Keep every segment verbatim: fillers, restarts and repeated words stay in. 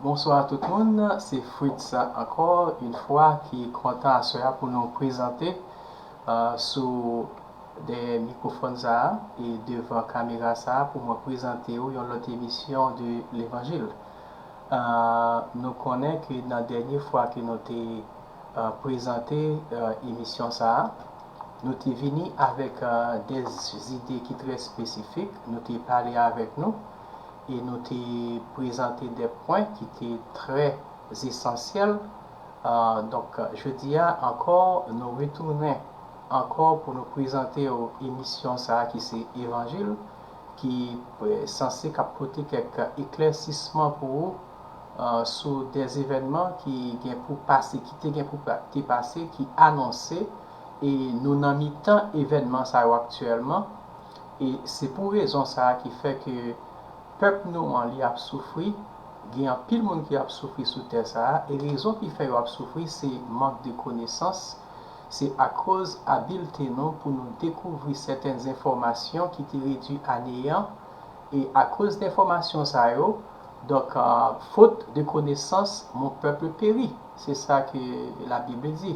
Bonswa tout moun, se Fritz ankò yon fwa ki kontan aswè a pou nou prezante uh, sou dèyè mikwofòn sa a e devan kamera sa a pou mwen prezante w yon lòt emisyon de levanjil. Uh, nou konnen ke nan dènye fwa ke nou te uh, prezante uh, emisyon sa a, nou te vini avèk uh, de zide ki trè espesifik, nou te pale avèk nou e nou te prezante de pwen ki te trè esansyèl. Uh, donk, jodi a ankò, nou retounen ankò pou nou prezante w emisyon sa a ki se Evanjil, ki sanse k ap pote kèk eklèsisman pou ou uh, sou de evènman ki gen pou pase, ki te gen pou te pase, ki anonse, e nou nan mitan evènman sa yo aktyèlman. E se pou rezon sa a ki fè ke pèp nou an li ap soufri, gen anpil moun ki ap soufri sou tè sa a, e rezon ki fè yo ap soufri se mank de konesans, se akoz abilte nou pou nou dekouvri sètèn enfòmasyon ki te redwi a neyan, e akoz de enfòmasyon sa yo, donk, uh, faute de connaissance, mon peuple périt. Se sa ke Labib di.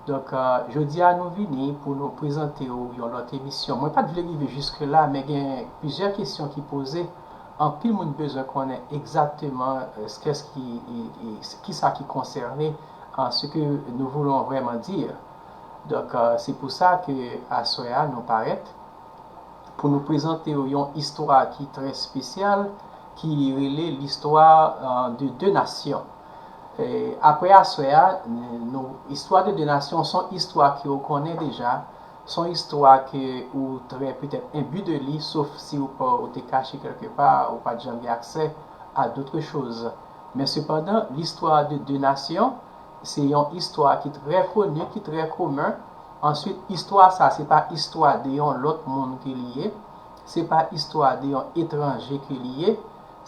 Donk, uh, jodi a nou vini pou nou prezante w yon lòt emisyon. Mwen pa t vle rive jiske la, men gen plizyè kesyon ki poze. Anpil moun bezwen konnen egzakteman uh, kisa ki konsène uh, ce que nous voulons vraiment dire. Donk, uh, se pou sa ke aswè a nou parèt pou nou prezante w yon istwa ki trè espesyal, ki rele listwa uh, de de nasyon. E, apre aswè a, nou, istwa de de nasyon se yon istwa ke w konnen deja, se yon istwa ke ou trè petèt enbi de li, sof si ou pa ou te kache kèlkepa, ou pa t janm gen aksè a d'autres choses. Men sepandan, listwa de de nasyon se yon istwa ki trè koni, ki trè komen. Answit, istwa sa se pa istwa de yon lòt moun ke li ye, se pa istwa de yon etranje ke li ye,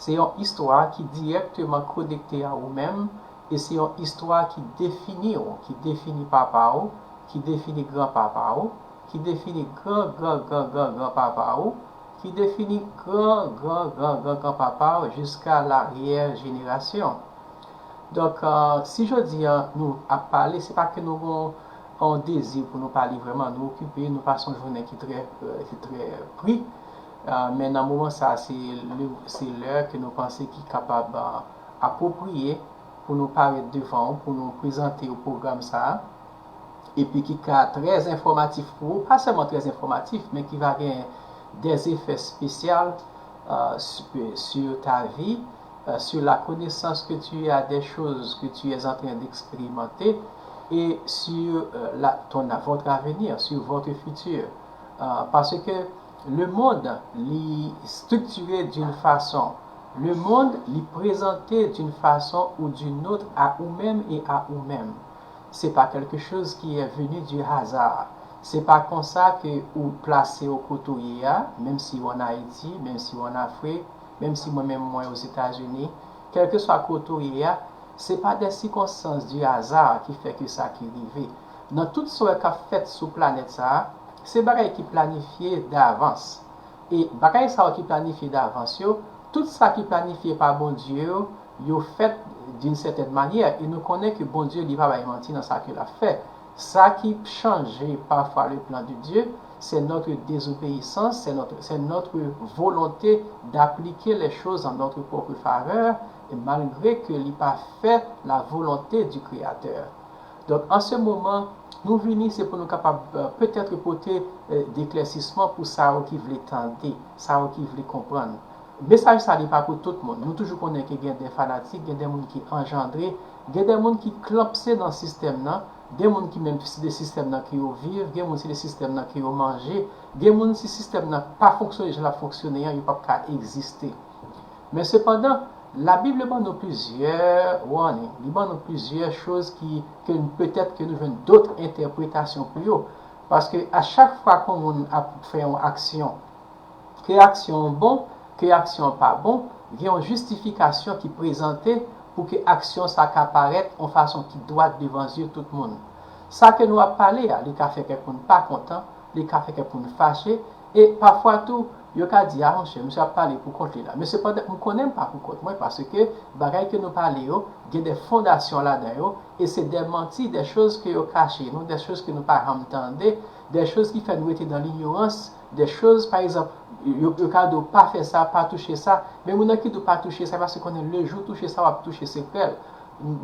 se yon istwa ki dirèkteman konekte a ou menm, e se yon istwa ki defini w, ki defini papa w, ki defini granpapa w, ki defini gran gran gran gran gran papa w, ki defini gran gran gran gran gran papa w jiska laryè jenerasyon. Donk, uh, si jodi a nou ap pale, se pa ke nou gon yon dezi pou nou pale vrèman, nou okipe, nou pase yon jounen ki trè, uh, ki trè pri. Uh, men nan moman sa, se lè ke nou panse ki kapab uh, apwopriye pou nou parèt devan w, pou nou prezante w pwogram sa a. Epi ki ka trè enfòmatif pou ou, pa sèlman trè enfòmatif, men ki va gen des effets spéciaux uh, sur, sur ta vie, uh, sur la connaissance que tu as des choses que tu es en train d'expérimenter et sur uh, la, ton, votre avenir, sur votre futur. Uh, parce que le monde li structuré d'une façon, le monde li présenté d'une façon ou d'une autre à ou-même et à ou-même. Se pa quelque chose qui est venu du hasard. Se pa konsa ke ou plase w kote w ye a, menm si w an Ayiti, menm si w an Afrik, menm si mwen menm mwen Ozetazini, kèlkeswa kote w ye a, se pa de sikonstans di aza ki fè ke sa ki rive. Nan tout sa w wè k ap fèt sou planèt sa a, se bagay ki planifye davans. E bagay sa yo ki planifye davans yo, tout sa ki planifye pa Bondye yo, yo fèt d'une certaine manière, e nou konnen ke Bondye li pa bay manti nan sa ke l ap fè. Sa ki chanje parfois le plan de Dieu, c'est notre désobéissance, c'est notre, c'est notre volonté d'appliquer les choses en notre propre faveur, et malgré que li pa fè la volonté du Créateur. Donk, an se moman, nou vini, se pou nou kapab euh, petèt pote euh, deklèsisman pou sa yo ki vle tande, sa yo ki vle konprann. Mesaj sa li pa pou tout moun. Nou toujou konnen ke gen de fanatik, gen de moun ki anjandre, gen de moun ki klanpse nan sistèm nan, gen moun ki menm se de sistèm nan ke yo viv, gen moun se de sistèm nan ke yo manje, gen moun si sistèm nan pa fonksyone jan l ap fonksyone an, yo p ap ka egziste. Men sepandan, Labib ban nou plizyè warning, li ban nou plizyè choz ki, ke petèt ke nou jwenn dòt entèpretasyon pou yo. Paske a chak fwa ke yon moun ap fè yon aksyon, ke aksyon an bon, ke aksyon an pa bon, gen yon jistifikasyon ki prezante pou ke aksyon sa ka parèt yon fason ki dwat devan zye tout moun. Sa ke nou ap pale a, li ka fè kèk moun pa kontan, li ka fè kèk moun fache, e pafwa tou, yo ka di, a monchè, misye ap pale pou kont li la. Men sepandan, m Konnen m pa pou kont mwen, paske bagay ke nou pale yo, gen de fondasyon ladan yo, e se de manti, de choz ke yo kache nou, de choz ke nou pa janm tande, de choz ki fè nou rete dan linyorans, de choz, pa egzanp, yo, yo ka di w pa fè sa, pa touche sa, men moun nan ki di w pa touche sa, paske konnen lejou touche sa, w ap touche sekrè l.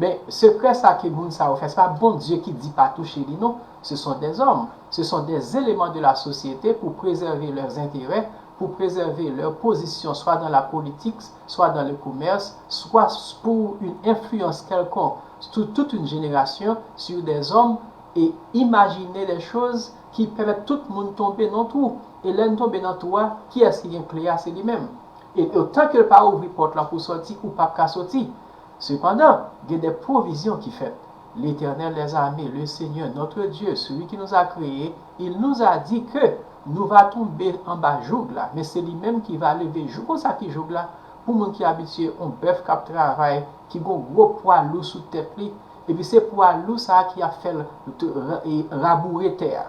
Men sekrè sa ke moun sa yo fè, se pa Bondye ki di pa touche li non, ce sont des hommes, ce sont des éléments de la société pour préserver leurs intérêts, pour préserver leur position soit dans la politique, soit dans le commerce, soit pour une influence quelconque sur toute une génération, sur des hommes, et imaginer des choses qui permettent tout moun tombe nan twou. E lè n tonbe nan twou a, kiyès ki gen kle a? Se li menm. E otan ke l pa ouvri pòt la pou sòti, ou p ap ka sòti. Sepandan, gen de pwovizyon ki fèt. L'Éternel des armées, le Seigneur, notre Dieu, celui qui nous a créés, il nous a dit que nou va tonbe anba joug la, men se li menm ki va leve joug. Konsa ki joug la? Pou moun ki abitye yon bèf k ap travay, ki gon gwo pwa lou sou tèt li, epi se pwa lou sa a ki ap fè l raboure tè a.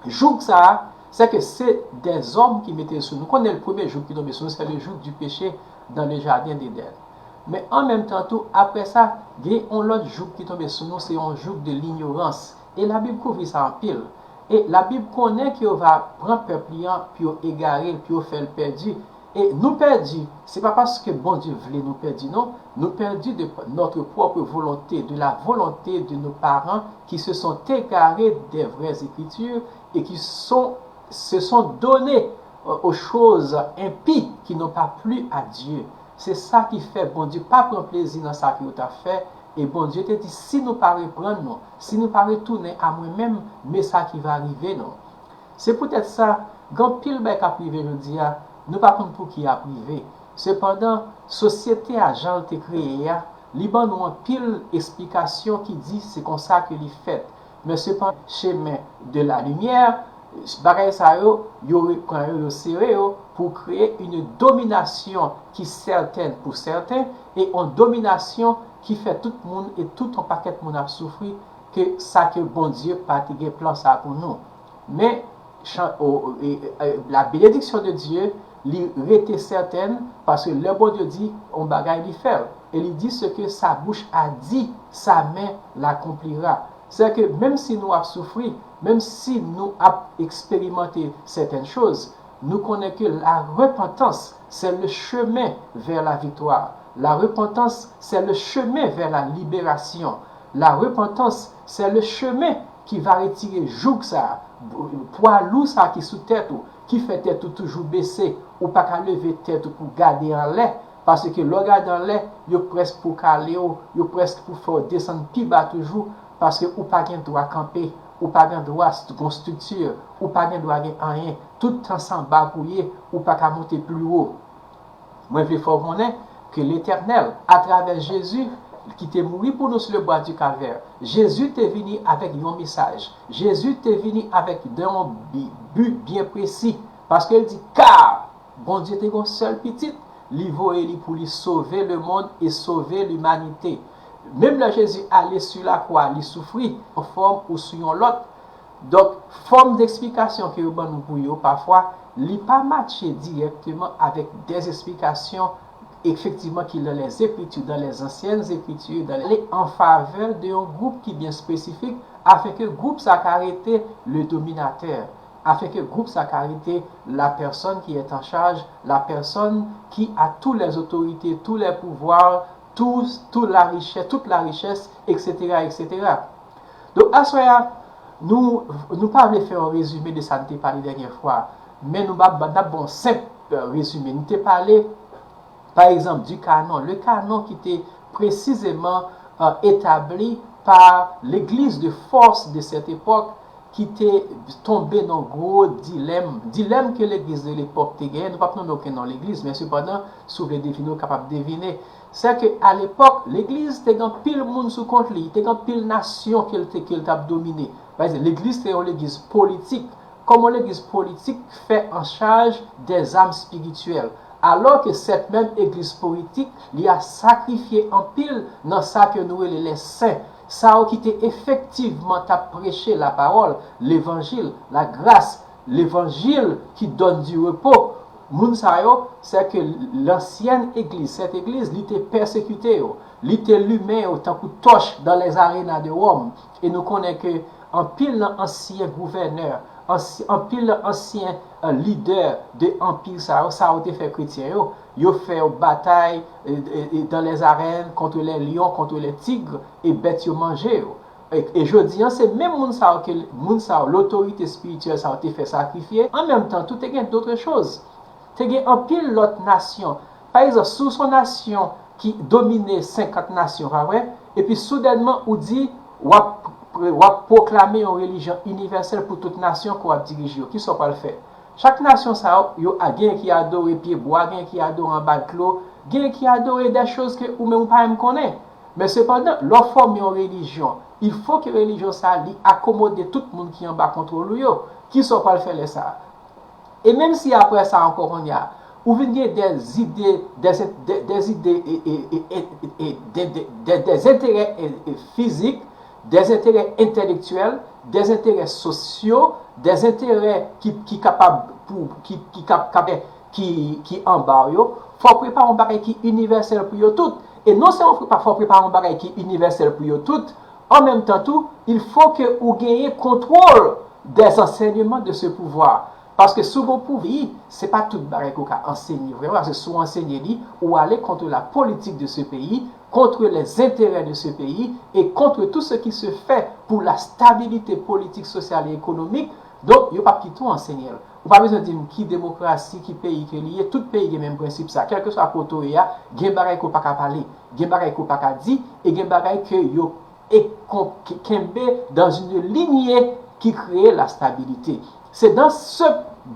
Joug sa a, se ke se dèzòm ki mete l sou nou. Konnen premye joug ki tonbe sou nou, se le joug du péché dans le jardin d'Éden. Men an menm tan tou, apre sa, gen yon lòt joug ki tonbe sou nou, se yon joug de linyorans. E Labib kouvri sa anpil. E Labib konnen ke yo va pran pèp li an pou yo egare l, pou yo fè l pèdi. E nou pèdi, se pa paske Bondye vle nou pèdi non. Nous perdus de notre propre volonté, de la volonté de nos parents qui se sont égarés des vraies écritures et qui sont, se sont donnés euh, aux choses impies qui n'ont pas plu à Dieu. Se sa ki fè Bondye pa pran plezi nan sa ke yo t ap fè. E Bondye te di, si nou pa reprann nou, si nou pa retounen a mwen menm, men sa ki va rive nou. Se poutèt sa, gen anpil bagay k ap rive jodi a, nou pa konn pou ki y ap rive. Sepandan, sosyete a jan l te kreye a, li ban nou anpil esplikasyon ki di se konsa ke li fèt. Men sepandan, chemen de la limyè, bagay sa yo, yo repran yo, yo sere yo pou kreye yon dominasyon ki sètèn pou sèten, e yon dominasyon ki fè tout moun e tout yon pakèt moun ap soufri, ke sa ke Bondye pa te gen plan sa pou nou. Men, chan- o- e- e- la bénédiction de Dieu, li rete sètèn, paske lè Bondye di yon bagay, li fè l. E li di, ce que sa bouche a dit, sa main l'accomplira. Se ke menm si nou ap soufri, menm si nou ap eksperimante sètèn choz, nou konnen ke la repentance, c'est le chemin vers la victoire. La repentance, c'est le chemin vers la libération. La repentance, c'est le chemin ki va retire joug sa, pwa lou sa ki sou tèt ou, ki fè tèt ou toujou bese, ou pa ka leve tèt ou pou gade anlè, paske lè w gade anlè, yo prèske pou kale w, yo prèske pou fè w desann pi ba toujou, paske ou pa gen dwa kanpe, ou pa gen dwa gon estrikti, ou pa gen dwa gen anyen, tout tan se anba pou w ye, ou pa ka monte pli wo. Mwen vle fè w konnen ke Letènèl, atravè Jezi, ki te mouri pou nou sou le bwa di Kalvè, Jezi te vini avèk yon mesaj. Jezi te vini avèk yon bi, bi byen presi. Paske l di, car Bondye te gen yon sèl pitit, li voye li pou li sove lemonn e sove limanite. Menm lè Jezi ale sou lakwa, li soufri, yon fòm ou sou yon lòt, Donk, fòm deksplikasyon ke yo ban nou pou yo, pafwa, li pa matche dirèkteman avèk dè esplikasyon efektivman ki dans les Écritures, dans les anciennes Écritures, dans les, an favè de yon gwoup ki byen espesifik, afin ke gwoup sa ka rete le dominateur, afin ke gwoup sa ka rete la personne qui est en charge, la personne qui a toutes les autorités, tous les pouvoirs, tout, tout la richesse, toute la richesse, et cetera, et cetera. Donk, aswè a, nou, nou pa vle fè yon rezime de sa n te pale dènye fwa, men nou ba, ba, n ap ba w yon senp rezime. Nou te pale, pa egzanp, du canon. Le canon ki te presizeman euh, établi par l'église de force de cette époque ki te tonbe nan gwo dilèm. Dilèm ke legliz de lepòk te genyen, nou p ap nonmen okenn non legliz, men sepandan, si w vle devine, w kapab devine. Se ke alepòk, legliz te gen anpil moun sou kont li, te gen anpil nasyon ke l te, ke l t ap domine. Pa egzanp, legliz te yon legliz politik. Kòman legliz politik fè an chaj dèzam espirityèl? Alò ke sèt menm egliz politik, li a sakrifye anpil nan sa ke nou rele les saints, sa yo ki te efektivman t ap preche lapawòl, levanjil, la grâce, l'évangile qui donne du repos, Moun sa yo, se ke lansyèn egliz, sent egliz, li te pèsekite yo, li te limen yo tankou tòch dans les arenas de Rome. E nou konnen ke anpil nan ansyen gouvènè, ansi- anpil nan ansyen euh, lidè de anpi sa yo, sa yo te fè kretyen yo. Yo fè yo batay euh, euh, dans les arènes contre les lions, contre les tigres, e bèt yo manje yo. E, e jodi an, se menm moun sa yo ke moun sa yo, lotorite espirityèl sa yo te fè sakrifye. An menm tan tou, te gen dòt choz. Te gen anpil lòt nasyon. Pa egzanp, si w se yon nasyon ki domine senkant nasyon, pa vre? Epi soudènman, ou di w ap, w ap pwoklame yon relijyon inivèsèl pou tout nasyon ke w ap dirije yo. Kisa w pral fè? Chak nasyon sa yo, yo a gen ki adore pyebwa, gen ki adore anba dlo, gen ki adore de choz ke ou menm ou pa menm konnen. Men sepandan, lè w fòme yon relijyon, il faut que relijyon sa li akomode tout moun ki anba kontwòl ou yo. Kisa w pral fè lè sa? E menm si apre sa ankò kounye a, ou vin gen des idées, des, des, des idées e, e, e, e, e, de, de, de, des intérêts e, e, physiques, des intérêts intellectuels, des intérêts sociaux, des intérêts ki, ki kapab pou ki, ki kap, kap, ki, ki anba w yo, fò w prepare yon bagay ki inivèsèl pou yo tout. E non sèlman fò w prepare yon bagay ki inivèsèl pou yo tout, an menm tan tou, il faut que ou genyen kontwòl des enseignements de ce pouvoir. Paske si w gen yon pouvwa, se pa tout bagay ke w ka ansenye vrèman. Paske si w ansenye li, ou ale contre la politique de ce pays, contre les intérêts de ce pays et contre tout ce qui se fait pour la stabilité politique, sociale et économique. Donk, yo p ap kite w ansenye l. Ou pa bezwen di m ki demokrasi, ki peyi ke li ye. Tout peyi gen menm prensip sa. Kèlkeswa kote w ye a, gen bagay ke w pa ka pale, gen bagay ke w pa ka di, e gen bagay ke yo e kon- ke- kenbe dans une lignée qui crée la stabilité. C'est dans ce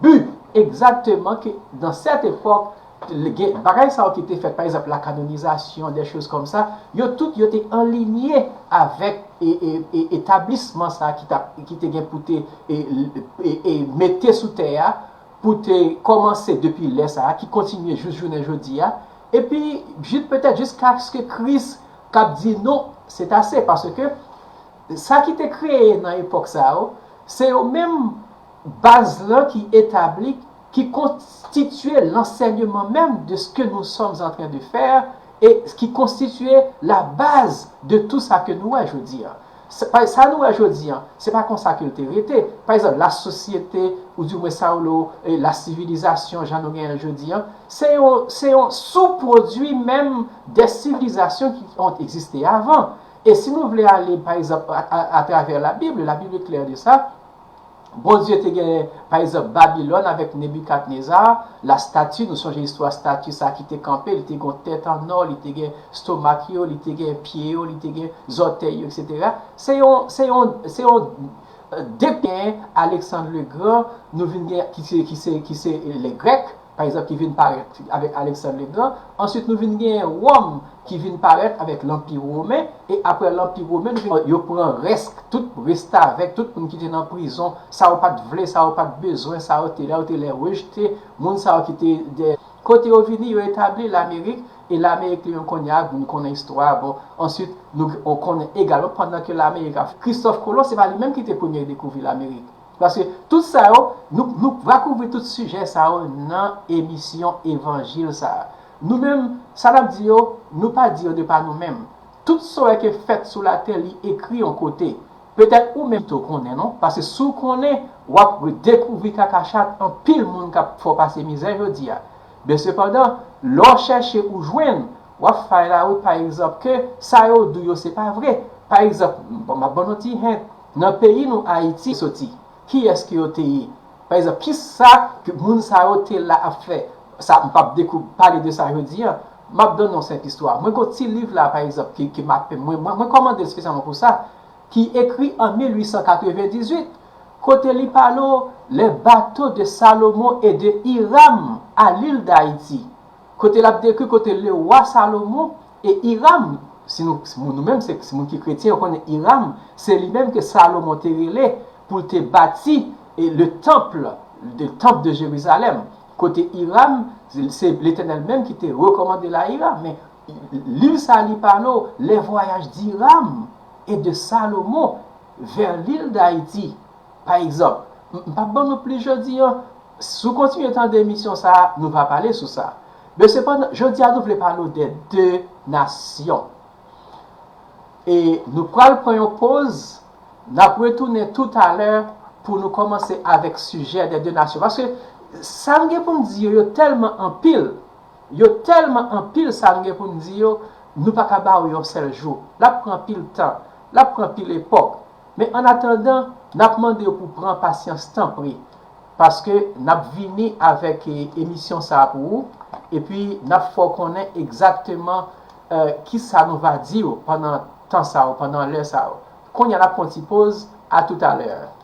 but exactement que, dans cette époque, le- gen- bagay sa yo ki te fèt, pa egzanp, la canalisation, des choses comme ça, yo tout yo te anlinye avèk e, e, e, etablisman sa ki, t ap- ki te gen pou te e, e, e, mete sou tè a, pou te kòmanse depi lè sa a, ki kontinye jous jounen jodi a, epi jis petèt jiskaske Kris k ap di non, se ase, paske sa ki te kreye nan epòk sa yo, se yo menm baz lan ki etabli, ki konstitye lansèyman menm de ce que nous sommes en train de faire et qui constitue la base de tout sa ke nou wè jodi a. Sa, pa- sa nou wè jodi an, se pa konsa ke l te rete. Pa egzanp, la sosyete, ou di mwen sa yo, e, la sivilizasyon, jan nou genyen l jodi an, se yon, se yon soupwodui menm de sivilizasyon ki ont egziste avan. E si nou vle ale, pa egzanp, a, a, atravè la Bib, la Bib est claire de ça, Bondye te gen, pa egzanp, Babilòn avèk Nebikadneza, la stati, nou sonje istwa stati sa ki te kanpe, li te gen yon tèt an nò, li te gen stomak yo, li te gen pye yo, li te gen zòtèy yo, etsetera. Se yon, se yon, se yon euh, depi Alexandre le Grand, nou vin gen, ki se, ki se, ki se le Grèk, pa egzanp, ki vin parèt avèk Alexandre le Grand. Answit, nou vin gen Wòm, ki vin parèt avèk Lanpi Women, e apre Lanpi Women, nou vin, yo pran rès, tout restavèk, tout moun ki te nan prizon, sa yo pa t vle, sa yo pa t bezwen, sa yo te la, yo te lè rejte, moun sa yo ki te de, kote yo vini, yo etabli Lamerik, e Lamerik li menm kounye a, nou konnen istwa, bon, answit, nou, nou konnen egalman, pandan ke Lamerik a, Christophe Colomb, se pa li menm ki te premye dekouvri Lamerik. Paske tout sa yo, nou, nou va kouvri tout sijè sa yo nan emisyon Evanjil sa a. Nou menm, sa n ap di yo, nou pa di yo de pa nou menm. Tout sa w wè ke fèt sou latè, li ekri yon kote. Petèt ou menm tou konnen, non? Paske si w konnen, w ap dekouvri kaka chat anpil moun k ap fè w pase mizè jodi a. Men sepandan, lè w chèche ou jwenn, w ap fay lawout, pa egzanp, ke sa yo di w yo se pa vre. Pa egzanp, bon, m ap ban nou ti hint. Nan peyi nou, Ayiti, soti, kiyès ke yo te ye? Pa egzanp, kisa ke moun sa yo te la ap fè? Sa, m p ap dekou- pale de sa jodi a. M ap ban nou yon senp istwa. Mwen gen yon ti liv la, pa egzanp, ke, ke m ap, mwen, mwen, mwen kòmande l espesyalman pou sa, ki ekri an mil uit san katrevendizuit, kote li pale w les bateaux de Salomon et de Hiram à l'île d'Haïti. Kote l ap dekri kote lewa Salomon e Hiram, si nou, si nou menm, se, se moun ki kretyen, yo konnen Hiram, se li menm ke Salomon te rele pou l te bati e le temple, le temple de Jérusalem. Kote Hiram, se, se Letènèl menm ki te rekòmande l a Hiram. Men liv sa li pale w, les voyages d'Hiram et de Salomon vers l'île d'Haïti. Pa egzanp, m m p ap ban nou plis jodi an, Si w kontinye tande emisyon sa a, nou va pale sou sa. Men sepandan, jodi a nou vle pale w de de nasyon. E nou pral pran yon poz, n ap retounen toutalè pou nou kòmanse avèk sijè de de nasyon. Paske sa n gen pou n di yo, yo tèlman anpil, yo tèlman anpil sa n gen pou n di yo, nou pa ka ba w yon sèl jou. L ap pran anpil tan, l ap pran anpil epòk. Men annatandan, n ap mande w pou pran pasyans tanpri, paske n ap vini avèk, e, emisyon sa a pou ou, epi n ap fè w konnen egzakteman, e, kisa nou va di w pandan tan sa yo, pandan lè sa yo. Kounye a n ap pran ti poz, a toutalè.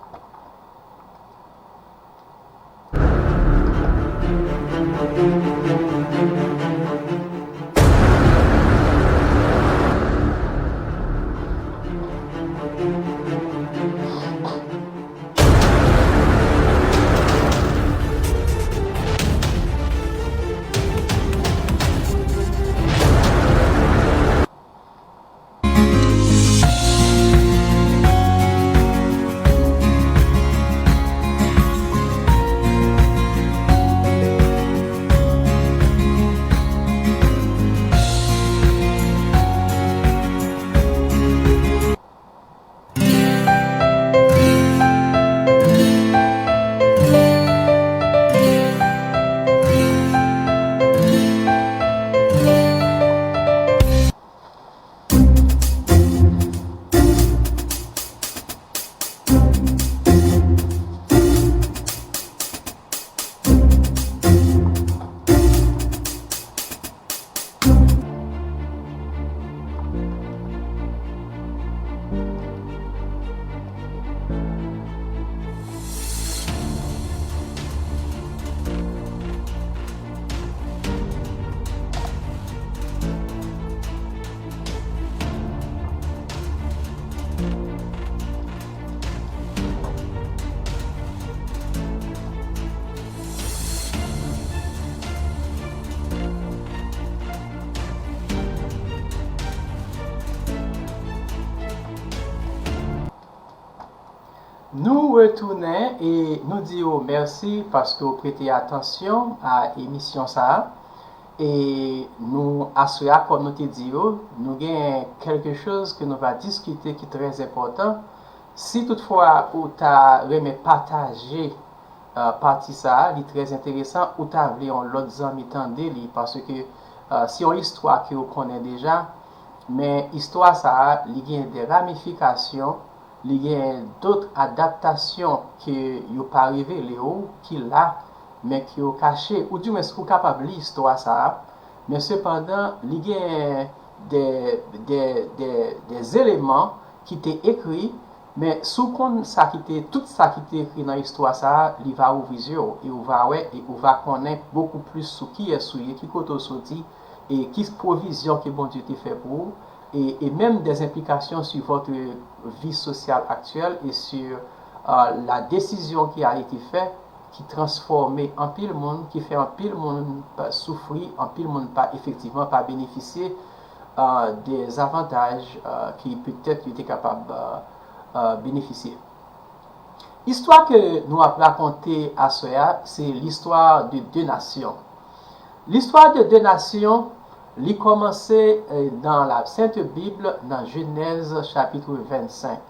Nou retounen e nou di w mèsi paske w prete atansyon a emisyon sa a. E nou, aswè a, kòm nou te di yo, nou gen kèlke choz ke nou va diskite ki trè enpòtan. Si toutfwa ou ta renmen pataje, e, pati sa a, li trè enteresan, ou ta vle yon lòt zanmi tande li, paske, e, se yon istwa ke ou konnen deja, men istwa sa a, li gen de ramifikasyon, li gen dòt adaptasyon ke yo pa revele w, ki la, men ke yo kache, oudimwens ou kapab li istwa sa a, men sepandan, li gen de, de, de, de eleman ki te ekri, men si w konn sa ki te, tout sa ki te ekri nan istwa sa a, li va ouvri zye w, e ou va wè, e ou va konnen bokou plis sou kiyès ou ye, ki kote w soti, e ki pwovizyon ke Bondye te fè pou ou, et, et même des implications sur votre vie sociale actuelle et sur, euh, la décision qui a été faite, ki transfòme anpil moun, ki fè anpil moun pa soufri, anpil moun pa efektivman pa benefisye, euh, des avantages, euh, ki petèt yo te kapab, euh, euh, benefisye. Istwa ke nou ap rakonte aswè a, se l'histoire de deux nations. L'histoire de deux nations, li kòmanse, eh, dans la Sainte Bible, nan Jenèz chapit vennsenk.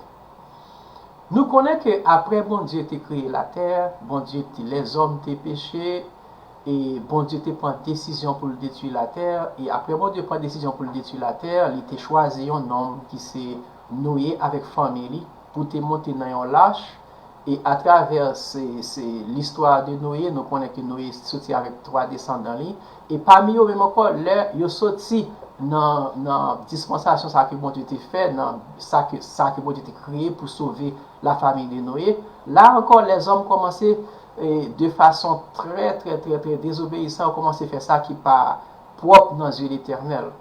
Nou konnen ke apre Bondye te kreye latè, Bondye te, lèzòm te peche, e Bondye te pran desizyon pou l detwi latè, e apre Bondye pran desizyon pou l detwi latè, li te chwazi yon nonm ki se Noye avèk fanmi li pou te monte nan yon lach, e atravè se, se listwa de Noye, nou konnen ke Noye soti avèk twa desandan li, e pami yo menm ankò, lè yo soti nan, nan dispansasyon sa ke Bondye te fè, nan sa ke, sa ke Bondye te kreye pou sove lafanmi de Noye, la ankò, lèzòm kòmanse, e, de fason trè, trè, trè, trè dezobeyisan, yo kòmanse fè sa ki pa pwòp nan zye Letènèl.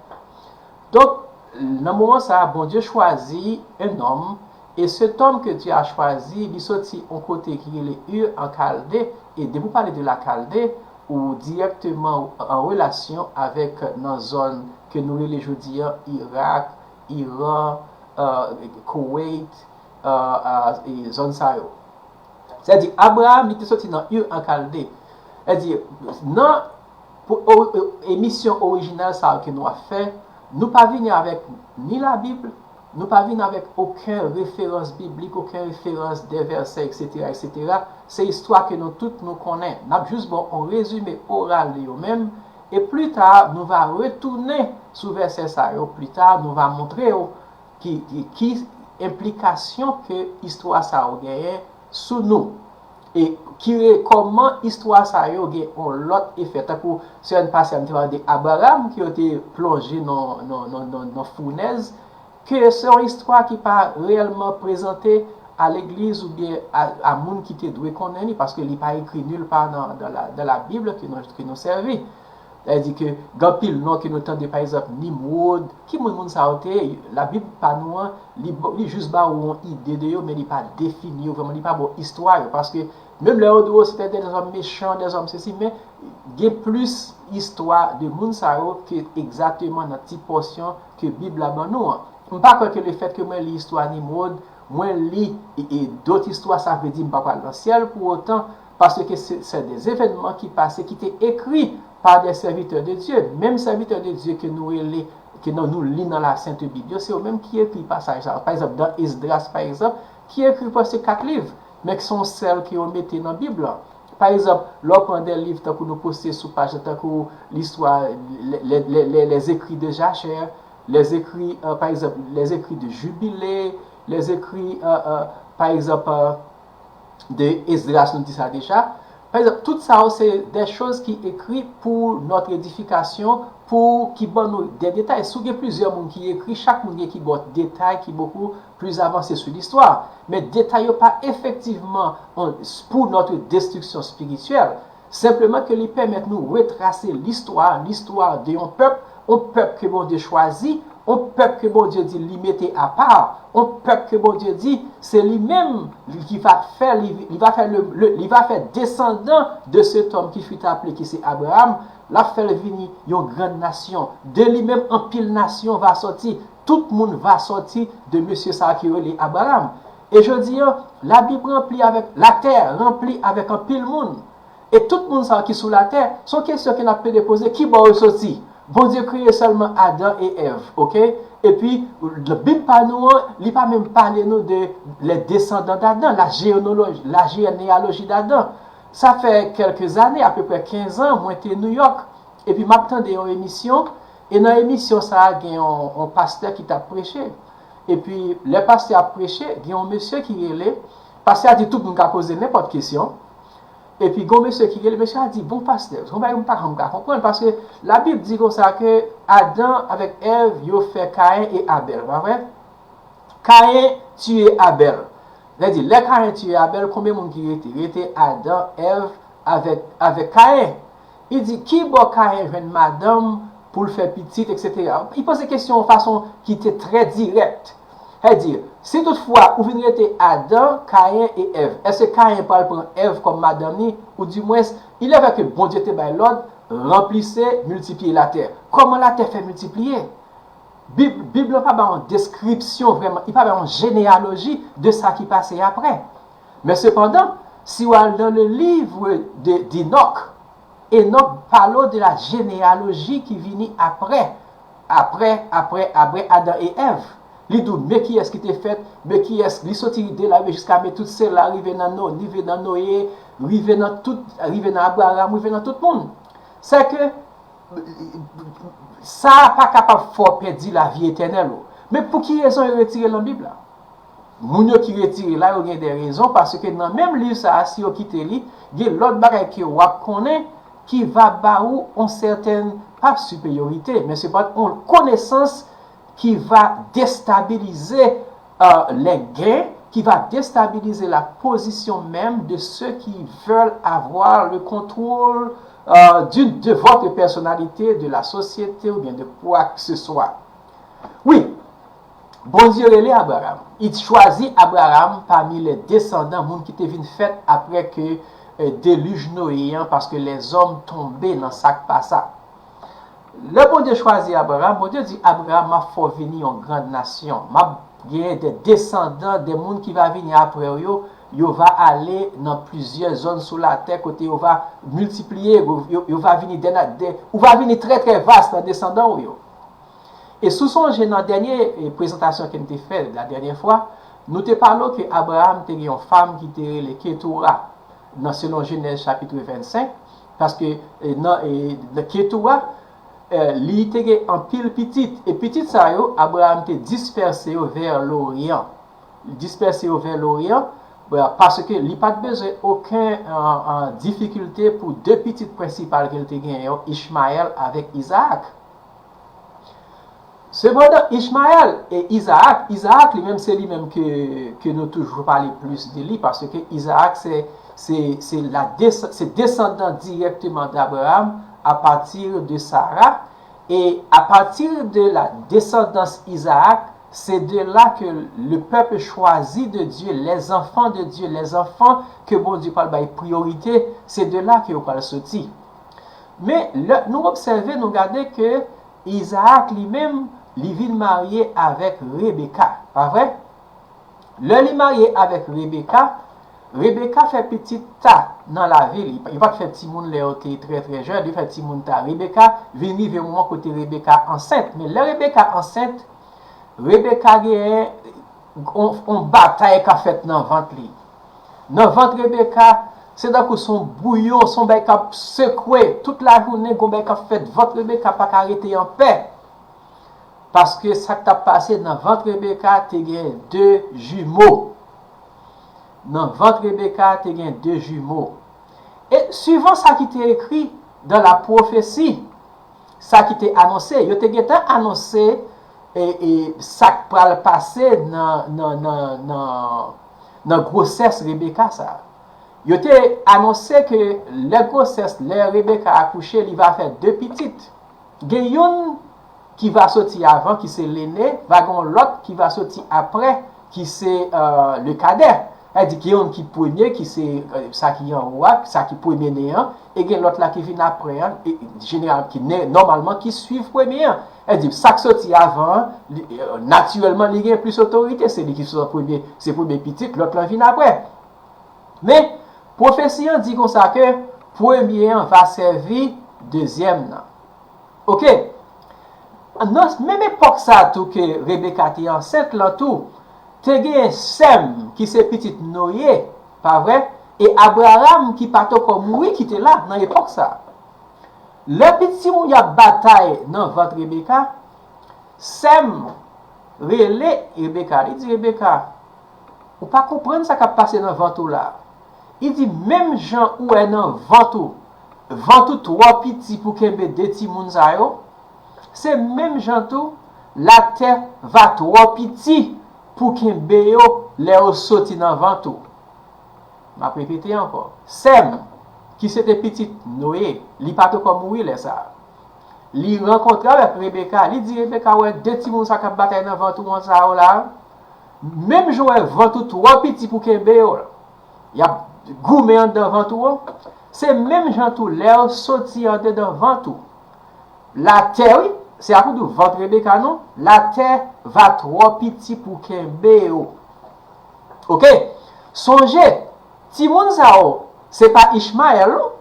Donk, nan moman sa a, Bondye chwazi un homme, et cet homme que Dieu a choisi, li soti yon kote ki rele Ur an Kalde, e depi w pale de la Kalde, ou dirèkteman an relasyon avèk nan zòn ke nou rele jodi a Irak, Iran, euh, Koweït, euh, euh, e zòn sa yo. Sètadi, Abraram, li te soti nan Ur an Kalde. Sètadi, nan pou, o, o, emisyon orijinal sa yo ke nou ap fè, nou pa vini avèk ni Labib, nou pa vini avèk okenn referans biblik, okenn referans de vèsè, etsetera, etsetera. Se istwa ke nou tout nou konnen. N ap jis ba w yon rezime oral de yo menm, e pli ta, nou va retounen sou vèsè sa yo. Pli ta, nou va montre w ki, ki, ki enplikasyon ke istwa sa yo genyen sou nou. E ki re-, kòman istwa sa yo gen yon lòt efè. Tankou semèn pase a, m te pale de Abraram, ke yo te plonje nan, nan, nan, nan, nan founèz, ke se yon istwa ki pa reyèlman prezante a legliz oubyen a, a moun ki te dwe konnen li, paske li pa ekri nil pa nan, dans la, dans la Bible ke nou, ke nou sèvi. Sètadi ke gen anpil non ke nou tande, pa egzanp, Nimwod. Ki moun moun sa yo te ye? Labib pa nou an, li, li jis ba ou yon ide de yo, men li pa defini yo vrèman, li pa ba w istwa yo. Paske menm lè yo di w se te dèzòm mechan, dèzòm sesi, men gen plis istwa de moun sa yo ke egzakteman nan ti pòsyon ke Bib la ban nou an. M pa kwè ke lefèt ke mwen li istwa Nimwod, mwen li e, e dòt istwa, sa vle di m pa pral nan syèl pou otan, paske se, se de evènman ki pase, ki te ekri pa de sèvitè de Dye. Menm sèvitè de Dye ke nou rele, ke nou, nou li nan la Sent Bib yo, se yo menm ki ekri pasaj sa yo. Pa egzanp, dan Esdras, pa egzanp, ki ekri prèske kat liv, men ki se yon sèl ke yo mete nan Bib la. Pa egzanp, lè w pran de liv tankou nou poste sou paj la, tankou listwa, les, les, les, les, les écrits de Jachère, les écrits, euh, pa egzanp, les écrits de Jubilé, les écrits, euh, euh, pa egzanp, euh, de Esdras, nou di sa deja. Pa egzanp, tout sa yo se de choz ki ekri pou notre édification, pou ki ban nou de detay. Si w gen plizyè moun ki ekri, chak moun gen ki ba w detay ki bokou plis avanse sou listwa. Men detay yo pa efektivman an, pour notre destruction spirituelle. Senpleman ke li pèmèt nou retrase listwa, listwa de yon pèp, yon pèp ke Bondye chwazi, yon pèp ke Bondye di li mete apa, yon pèp ke Bondye di se li menm li ki va fè, li, li va fè le, le, li va fè desandan de cet homme qui fut appelé, ki se Abraham, l ap fè l vini yon grann nasyon. De li menm, anpil nasyon va sòti. Tout moun va sòti de mesye sa a ki rele Abraham. E jodi a, Labib ranpli avèk, latè ranpli avèk anpil moun. E tout moun sa yo ki sou latè, se yon kesyon ke n ap plede poze, ki bò yo soti? Bondye kreye sèlman Adan e Èv, oke? Epi, Bib pa nou an, li pa menm pale nou de les descendants d'Adam, la généalogie, la généalogie d'Adam. Sa fè kèlke zane, apeprè kenz an, mwen te New York, epi m ap tande yon emisyon, e nan emisyon sa a, gen yon, yon pastè ki t ap preche. Epi, lè pastè ap preche, gen yon mesye ki rele, pastè a di tout moun ka poze nenpòt kesyon. Epi, gen yon mesye ki rele, mesye a di, bon, pastè, se yon bagay m pa janm ka konprann, paske Labib di konsa ke Adan avèk Èv, yo fè Kayen e Abèl, pa vre? Kayen tiye Abèl. Sa vle di, lè Kayen tiye Abèl, konbyen moun ki rete? Rete Adan, Èv, avèk, avèk Kayen. Li di, ki bò Kayen jwenn madanm pou l fè pitit, etsetera? Li poze kesyon yon fason ki te trè dirèk. Sa vle di, si toutfwa ou vin rete Adan, Kayen e Èv, èske Kayen pral pran Èv kòm madanm li? Oudimwens, il est vrai que Bondye te bay lòd, ranplise, miltipliye latè. Kòman latè fè miltipliye? Bib, Bib la pa ba yon deskripsyon vrèman, li pa ba yon jeneyaloji de sa ki pase apre. Men sepandan, si w al dans le livre de, d'Enoch, Enòk pale w de la jeneyaloji ki vini apre, apre, apre, apre Adan e Èv. Li di w, men kiyès ki te fèt, men kiyès, li soti de la, men jiska men tout sila, rive nan No, rive nan Noye, rive nan tout, rive nan Abraram, rive nan tout moun. Sèke, sa a pa kapab fè w pèdi lavi etènèl ou. Men pou ki rezon yo retire l nan Bib la? Moun yo ki retire la, yo gen de rezon, paske nan menm liv sa a, si yo kite li, gen lòt bagay ke w ap konnen ki va ba ou yon sètèn, pa sipeyorite, men sepandan yon konesans ki va destabilize, euh, les gains, qui va déstabiliser la position même de ceux qui veulent avoir le contrôle, euh, d'une, de votre personnalité, de la société ou bien de quoi que ce soit. Wi, Bondye rele Abraram. Li chwazi Abraram pami les descendants, moun ki te vin fèt apre ke, euh, delij Noye an, paske lèzòm tonbe nan sa k pa sa. Lè Bondye chwazi Abraram, Bondye di, Abraram, m ap fè w vini yon grann nasyon. M ap genyen de desandan, de moun ki va vini apre w yo, Yo va ale nan plizyè zòn sou latè kote yo va miltipliye, yo, yo, yo va vini dè, dè, ou va vini trè, trè vas nan desandan w yo. E si w sonje nan dènye eh, prezantasyon ke m te fè la dènyè fwa, nou te pale w ke Abraram te gen yon fanm ki te rele Ketura, nan selon Jenèz chapit vennsenk, paske eh, nan, eh, nan Ketura, eh, li te gen anpil pitit, e pitit sa yo, Abraram te dispèse yo vè loryan. Li dispèse yo vè loryan, eh, paske li pa t bezwen okenn eh, eh, difikilte pou de pitit prensipal ke l te genyen yo, Ichmayèl avèk Izaak. Sepandan, Ichmayèl e Izaak, Izaak li menm se li menm ke, ke nou toujou pale plis de li, paske Izaak se, se, se, la desa- se desandan dirèkteman d'Abraham apati de Sara, e apati de la descendance Izaak, se de la ke le peuple choisi de Dieu, les enfants de Dieu, les enfants ke Bondye pral bay priyorite, se de la ke yo pral soti. Men lè nou obsève, nou gade ke Izaak li menm, li vin marye avèk Rebeka, pa vre? Lè li marye avèk Rebeka, Rebeka fè pitit ta nan lavi li. Yo pa t fè timoun lè yo te trè trè jèn, yo fè timoun ta. Rebeka vin rive yon moman kote Rebeka ansent. Men lè Rebeka ansent, Rebeka genyen yon, yon batay k ap fèt nan vant li. Nan vant Rebeka, se tankou se yon bouyon, se yon bagay k ap sekwe. Tout lajounen, gon bagay k ap fèt. Vant Rebeka pa ka rete anpè. Paske sa k t ap pase nan vant Rebeka te gen de jimo. Nan vant Rebeka te gen de jimo. E suivan sa ki te ekri dan la pwofesi, sa ki te anonse, yo te gentan anonse e, e sa k pral pase nan, nan, nan, nan, nan gwosès Rebeka sa a. Yo te anonse ke lè gwosès, lè Rebeka akouche, li va fè de pitit. Gen youn ki va soti avan, ki se lene, va gen yon lòt ki va soti apre, ki se euh, le kadè. Sa di gen youn ki premye, ki se euh, sa ki anwo a, sa ki premye ne an, e gen lòt la ki vin apre an, e, jeneral, ki ne, nòmalman ki swiv premye an. Sa di sa k soti avan an, li, euh, natirèlman li gen plis otorite, se li ki soti premye, se premye pitit, lòt la vin apre. Men, pwofesi an di konsa ke premye an va sèvi dezyèm nan. Oke? Nan menm epòk sa a tou ke Rebeka te ansent lan tou, te gen Sèm ki se pitit Noye, pa vre? E Abraram ki pa t ankò mouri ki te la nan epòk sa a. Lè pitit timoun y ap batay nan vant Rebeka, Sèm rele Rebeka, li di Rebeka, ou pa konprann sa k ap pase nan vant ou la. Li di menm jan ou wè nan vant ou, vant ou twò piti pou kenbe de timoun sa yo, se menm jan tou latè va twò piti pou kenbe yo lè yo soti nan vant ou. M ap repete ankò. Sèm, ki se te pitit Noye, li pa t ankò mouri lè sa a. Li rankontre avèk Rebeka, li di Rebeka, wè de timoun sa k ap batay nan vant ou an sa yo la, menm jan w wè vant ou twò piti pou kenbe yo, y ap goumen anndan vant ou an, se menm jan tou lè yo soti andedan vant ou. Latè, wi, se sa pou di w vant Rebeka non, latè va twò piti pou kenbe yo. Oke? Sonje, timoun sa yo, se pa Ichmayèl non.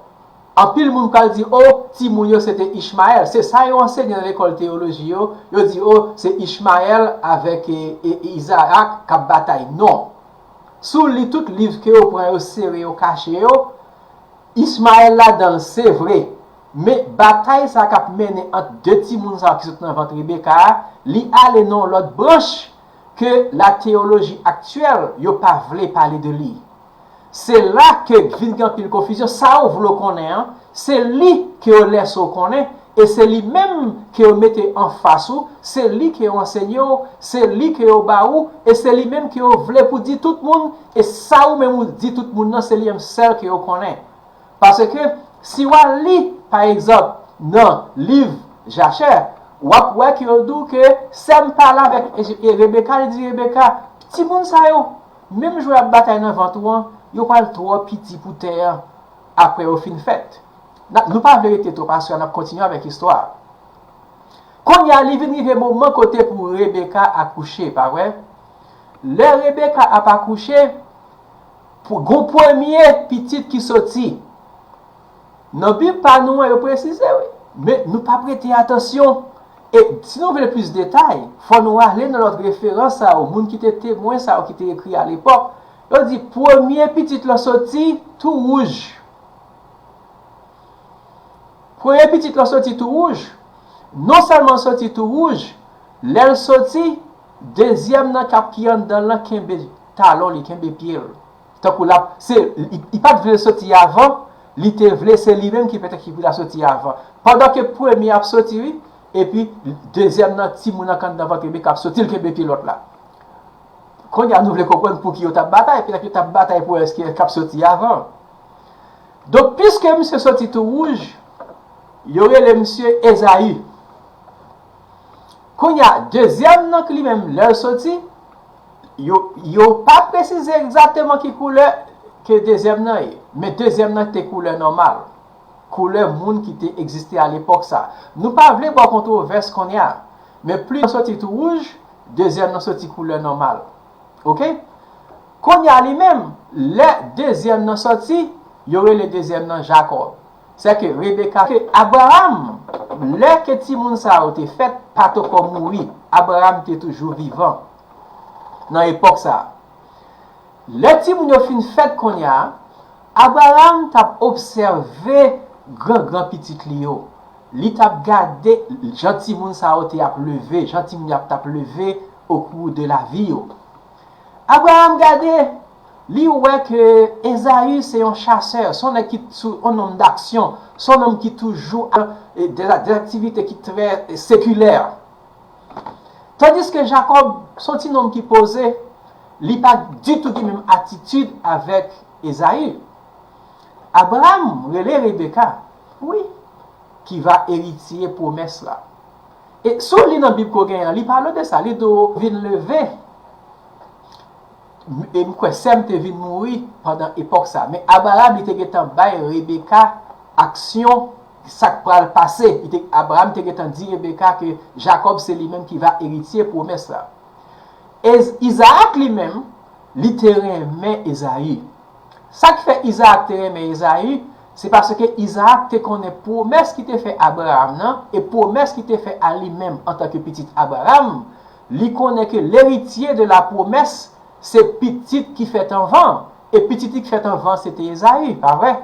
Anpil moun pral di, o, timoun yo se te Ichmayèl. Se sa yo ansenye nan lekòl teyoloji yo. Yo di, o, se Ichmayèl avèk e, e, e Izarak k ap batay. Non. Si w li tout liv ke yo pran yo sere yo kache yo, Ichmayèl ladan l, se vre. Men batay sa k ap mennen ant de timoun sa yo ki sot nan vant Rebeka a, li ale nan yon lòt branch ke la teyoloji aktyèl yo pa vle pale de li. Se la ke vin gen anpil konfizyon. Sa yo vle w konnen an, se li ke yo lèse w konnen, e se li menm ke yo mete anfas ou, se li ke yo ansenye w, se li ke yo ba ou, e se li menm ke yo vle pou di tout moun, e sa ou menm ou di tout moun nan, se li menm sèl ke yo konnen. Paske si w al li, pa egzanp, nan liv Jachè, w ap wè ke yo di w ke Sèm pale avèk e, e Rebeka, li di Rebeka, timoun sa yo, menm jan y ap batay nan vant ou an, yo pral twò piti pou tè an apre yo fin fèt. N ap, nou pa vle rete twòp aswè a, n ap kontinye avèk istwa a. Kounye a, li vin rive moman kote pou Rebeka akouche, pa vre? Lè Rebeka ap akouche, Pou gon premye pitit ki soti. Nan Bib pa nou an, yo presize, wi. Men nou pa prete atansyon. E si nou vle plis detay, fò nou ale nan lòt referans sa yo, moun ki te temwen sa yo ki te ekri alepòk. Yo di, premye pitit lan soti tou wouj. Premye pitit lan soti tou wouj. Non sèlman l soti tou wouj, lè l soti, dezyèm nan k ap ki anndan l lan kenbe talon li, kenbe pye l. Tankou l ap, se, li, li pa t vle l soti avan, li te vle se li menm ki petèt ki pou ta soti avan. Pandan ke premye ap soti, wi, epi dezyèm nan, timoun nan k anndan vant Rebeka ap soti, l kenbe pye lòt la. Kounye a nou vle konprann pouki yo t ap batay, petèt yo t ap batay pou wè èske k ap soti avan. Donk, piske misye soti tou wouj, yo rele misye Ezayi. Kounye a, dezyèm nan k li menm, lè l soti, yo, yo pa presize egzakteman ki koulè ke dezyèm nan ye, men dezyèm nan te koulè nòmal. Koulè moun ki te egziste alepòk sa. Nou pa vle ba w kontwovès kounye a, men plis soti tou wouj, dezyèm nan soti koulè nòmal. Oke? Kounye a li menm, lè dezyèm nan soti, yo rele dezyèm nan Jakòb. Sèke Rebeka, ke Abraram, lè ke timoun sa yo te fèt, pa t ankò mouri. Abraram te toujou vivan nan epòk sa. Lè timoun yo fin fèt kounye a, Abraram t ap obsève gran gran pitit li yo. Li t ap gade jan timoun sa yo te ap leve, jan timoun yo ap t ap leve au cours de la vie yo. Abraram gade, li wè ke Ezayi se yon chasè, se yon nèg ki sou yon nonm d'aksyon, se yon nonm ki toujou a des activités ki trè sekilè. Tandiske Jakòb se yon ti nonm ki poze, li pa ditou gen menm atitid avèk Ezayi. Abraram rele Rebeka, wi, ki va eritye pwomès la. E si w li nan Bib ke w genyen an, li pale de sa, li di w vin leve. E m kwè sè m te vin mouri pandan epòk sa. Men Abraram, li te gentan bay Rebeka aksyon, sa k pral pase. Li te, Abraram te gentan di Rebeka ke Jakòb se li menm ki va eritye pwomès la. E Izaak li menm, li te renmen Ezayi. Sa k fè Izaak te renmen Ezayi, se paske Izaak te konnen pwomès ki te fè Abraram nan, e pwomès ki te fè a li menm antanke pitit Abraram, li konnen ke l'héritier de la promesse, se pitit ki fèt anvan, e pitit li ki fèt anvan, se te Ezayi, pa vre?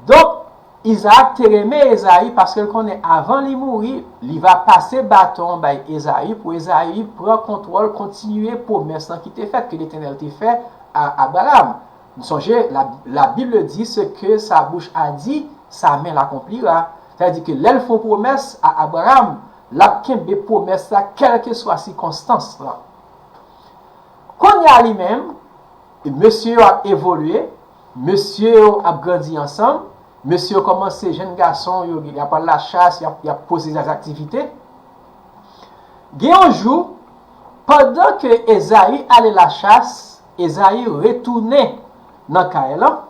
Donk, Izaak te renmen Ezayi paske l konnen avan li mouri, li va pase baton an bay Ezayi pou Ezayi pran kontwòl, kontinye pwomès lan ki te fèt, ke Letènèl te fè a Abraram. Nou sonje, la, la Bible dit, ce que sa bouche a dit, sa main l'accomplira. Sa vle di ke lè l fè yon pwomès a Abraram, l ap kenbe pwomès la, kèlkeswa sikonstans lan. Kounye a li menm, mesye yo ap evolye, mesye yo ap grandi ansanm, mesye yo kòmanse, jenn gason yo, y ap al lachas, y ap, y ap poze zak aktivite. Gen yon jou, pandan ke Ezayi ale lachas, Ezayi retounen nan kay lan,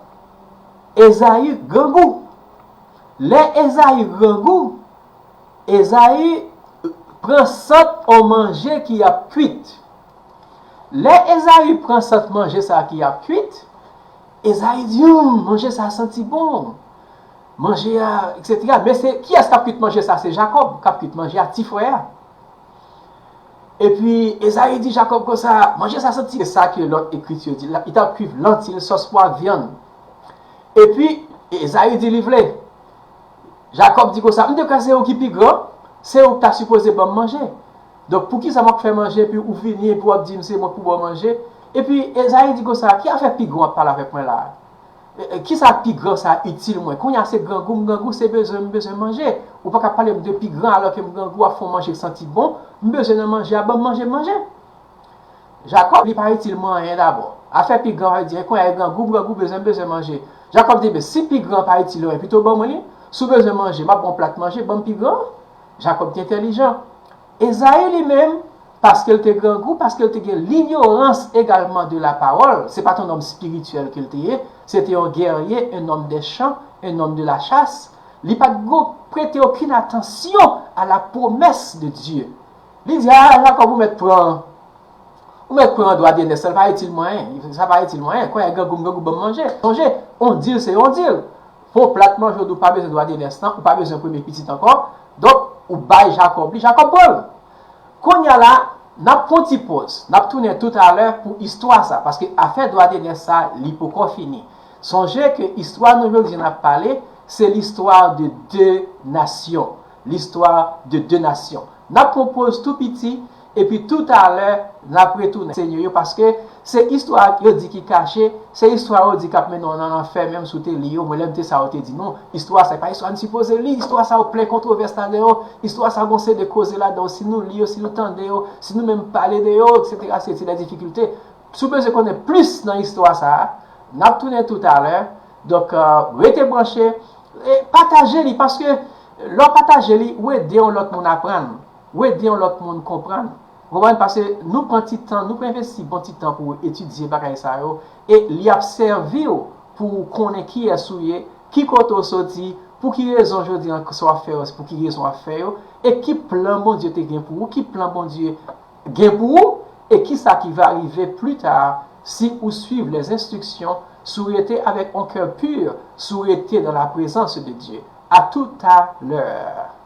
Ezayi grangou. Lè Ezayi grangou, Ezayi pran sant yon manje ki ap kwit. Lè Ezayi pran sant manje sa ki ap kwit, Ezayi di, "Humm, manje sa santi bon. Manje a, et cetera" Men se kiyès k ap kwit manje sa? Se Jakòb k ap kwit manje a, ti frè a. Epi Ezayi di Jakòb konsa, "Manje sa santi." Se sa ke lòt ekriti yo di. Li t ap kwit lanti l, sòs pwa, vyann. Epi Ezayi di li vle. Jakòb di konsa, "M te kwè se ou ki pi gran, se ou ki ta sipoze ban m manje. Donk, poukisa m ap fè manje, epi ou vini, epi w ap di m se mwen k pou ba w manje?" Epi Ezayi di konsa, "Ki afè pi gran w ap pale avèk mwen la a? E, e, kisa pi gran sa itil mwen? Kounye a se grangou m grangou, se bezwen m bezwen manje. Ou pa ka pale m de pi gran alò ke m grangou, w ap fè yon manje k santi bon. M bezwen nan manje a, ban m manje, m manje." Jakòb, li pa itil mwen anyen dabò. Afè pi gran, sa vle di, kounye a e grangou, grangou bezwen, bezwen manje. Jakòb di, "Men si pi gran pa itil anyen, pito ban mwen li. Si w bezwen manje, m ap ba w plat manje, ban m pi gran." Jakòb te entèlijan. Ezayi li menm, paske l te grangou, paske l te gen l'ignorance également de la parole, se pa t yon nonm espirityèl ke l te ye, se te yon guerrier, un homme des champs, un homme de la chasse, li pa t go-, prete okenn atansyon a la promesse de Dieu. Li di, "A, Jakòb, ou mèt pran, Ou mèt pran dwa de nès la, l pa itil mwen anyen. Sa pa itil mwen anyen. Kòyè grangou m, grangou ban m manje. Sonje, on dil se on dil. Fè on plat manje, w di w pa bezwen dwa de nès lan, ou pa bezwen premye pitit ankò. Donk, ou bay Jakòb li, Jakòb pran l. Kounye a la, n ap pran ti pòz. N ap tounen toutalè pou istwa sa, paske afè dwa de nès sa, li poko fini. Sonje ke istwa nou jodi a n ap pale, se listwa de de nasyon. Listwa de de nasyon. N ap pran pòz tou piti, epi toutalè, n ap retounen. Senyè yo, paske se istwa yo di ki kache, se istwa yo di k ap mennen w nan lanfè, menm si w te li yo. Mwen, lè m te sa, yo te di, "Non, istwa sa, e pa istwa n sipoze li, istwa sa yo plen kontwovès ladan yo, istwa sa gon seri de koze ladan yo, si nou li yo, si nou tande yo, si nou menm pale de yo, et cetera, se ti de difikilte." Si w bezwen konnen plis nan istwa sa a, n ap tounen toutalè. Donk, euh, rete branche, e pataje li, paske lè w pataje li, ou ede yon lòt moun aprann, ou ede yon lòt moun konprann. Ou konprann? Paske nou pran ti tan, nou pran envesti bon ti tan pou etidye bagay sa yo, e li ap sèvi w pou w konnen kiyès ou ye, ki kote w soti, pou ki rezon jodi a sa w ap fè yo, pou ki rezon w ap fè yo, e ki plan Bondye te gen pou ou, ki plan Bondye gen pou ou, e kisa ki va rive pli ta si ou suiv les instructions, si w rete avèk on cœur pur, si w rete dans la présence de Dieu. À tout à l'heure.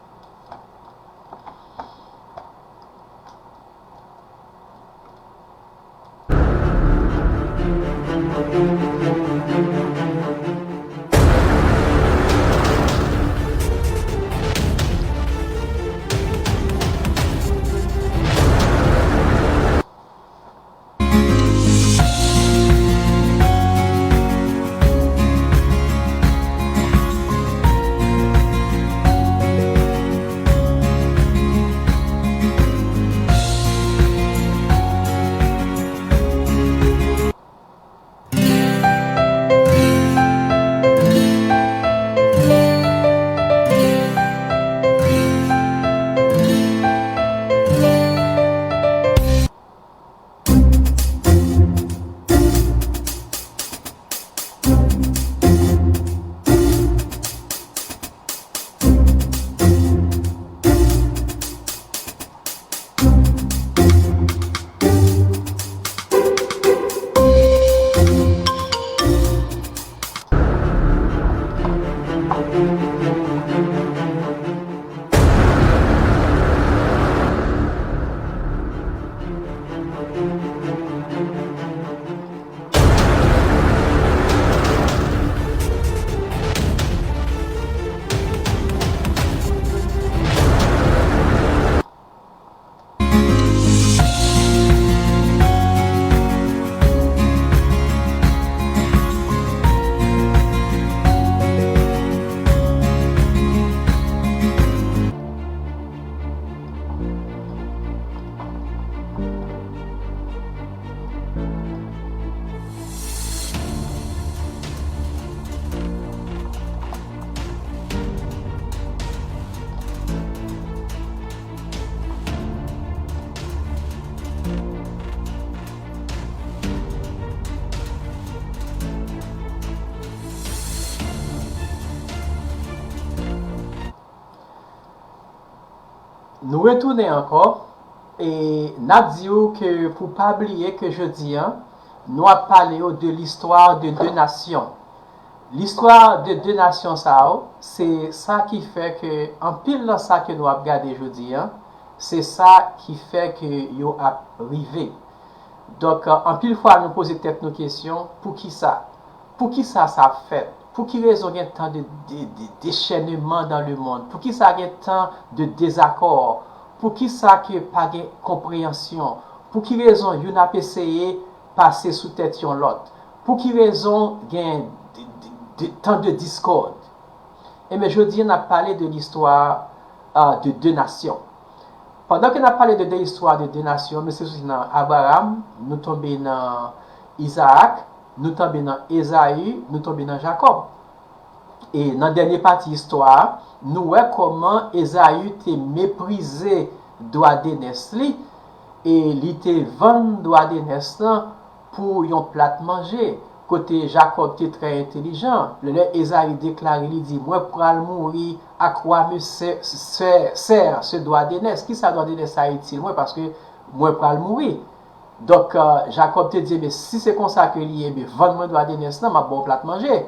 Nou retounen ankò, e n ap di w ke pou pa bliye ke jodi a, nou ap pale w de l'histoire de deux nations. L'histoire de deux nations sa yo, se sa ki fè ke anpil nan sa ke nou ap gade jodi a, se sa ki fè ke yo ap rive. Donk, anpil fwa nou poze tèt nou kesyon, poukisa? Poukisa sa ap fèt? Pou ki rezon gen tan de, de, de dechèneman dans le monde? Poukisa gen tan de dezakò? Poukisa ke pa gen konpreyansyon? Pou ki rezon youn ap eseye pase sou tèt yon lòt? Pou ki rezon gen de, de, de, tan de diskòd? Enben, jodi a, n ap pale de listwa, euh, de de nasyon. Pandan ke n ap pale de, de istwa de de nasyon, nou se soti nan Abraram, nou tonbe nan Izaak, nou tonbe nan Ezayi, nou tonbe nan Jakòb. E nan dènye pati istwa a, nou wè kòman Ezayi te meprize dwa de nès li, e li te vann dwa de nès lan pou yon plat manje, kote Jakòb te trè entelijan. Lè, lè Ezayi deklare, li di, "Mwen pral mouri, à quoi me sè-, sè-, sert ce droit d'aînesse? Kisa dwa de nès sa itil mwen, paske mwen pral mouri." Donk, Jakòb te di, ebyen, si se konsa ke li ye, ebyen, vann mwen dwa de nès lan, m ap ba w plat manje.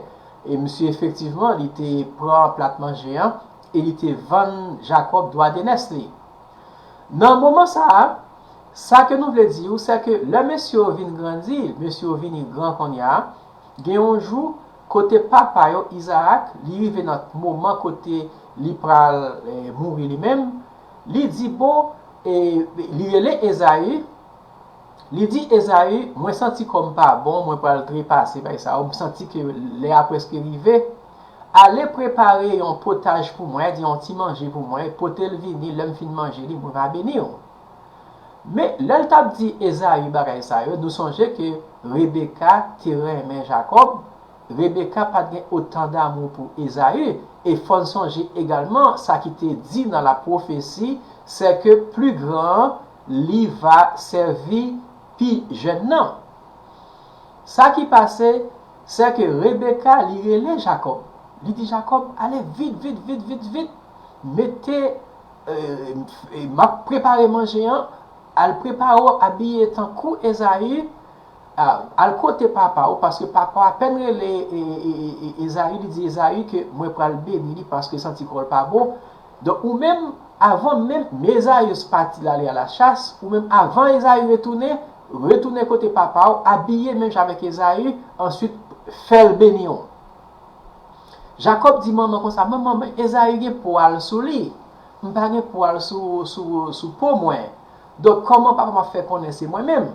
E misye, efektivman, li te pran plat manje an e li te vann Jakòb dwa de nès li. Nan moman sa a, sa ke nou vle di w, se ke lè mesye yo vin grandi, mesye yo vini gran kounye a, gen yon jou, kote papa yo, Izarak, li rive nan moman kote li pral eh, mouri li menm, li di, bon, eh, li rele Ezayi, li di Ezayi, mwen santi kò m pa bon, mwen pral trepase bay sa yo, m santi ke lè a prèske rive. Ale prepare yon potaj pou mwen, di yon ti manje pou mwen, pote l vini, lè m fin manje li, mwen va beni w. Men, lè l t ap di Ezayi bagay sa yo, nou sonje ke Rebeka te renmen Jakòb, Rebeka pa t gen otan damou pou Ezayi, e fò n sonje egalman sa ki te di nan lapwofesi, se ke pli gran an, li va sèvi pi jèn nan. Sa ki pase, se ke Rebeka, li rele Jakòb. Li di Jakòb, ale vit, vit, vit, vit, vit, mete, eh, m ap prepare manje an, al prepare w abiye tankou Ezayi, al kote papa w, paske papa w apèn rele Ezayi, li di Ezayi ke mwen pral beni li paske santi kò l pa bon. Donk, ou menm, avan menm Ezayis pati l ale a la chas, ou menm, avan Ezayi retounen, retounen kote papa w, abiye menm jan avèk Ezayi, answit fè l beni w. Jakòb di manman konsa, manman, men Ezayi gen pwal sou li. M pa gen pwal sou, sou, sou po mwen. Donk, kòman papa m ap fè konnen se mwen menm?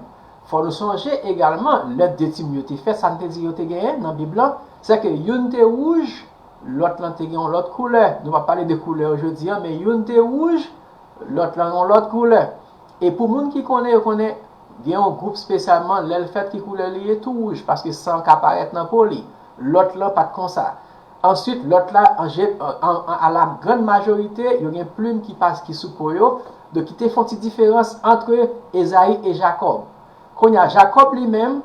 Fò nou sonje egalman, lè de timoun yo te fèt, sa n te di yo te genyen nan Bib lan, se ke youn te wouj, lòt lan te gen yon lòt koulè. Nou p ap pale de koulè yo jodi a, men youn te wouj, lòt lan yon lòt koulè. E pou moun ki konnen, yo konnen gen yon gwoup espesyalman, lè l fèt ki koulè li ye, tou wouj, paske san ka parèt nan po li. Lòt lan pa t konsa. Answit, lòt la, an, an, an, a la grann majorite, yo gen plim ki pas ki sou po yo, donk ki te fè yon ti diferans ant Ezayi e Jakòb. Kounye a, Jakòb li menm,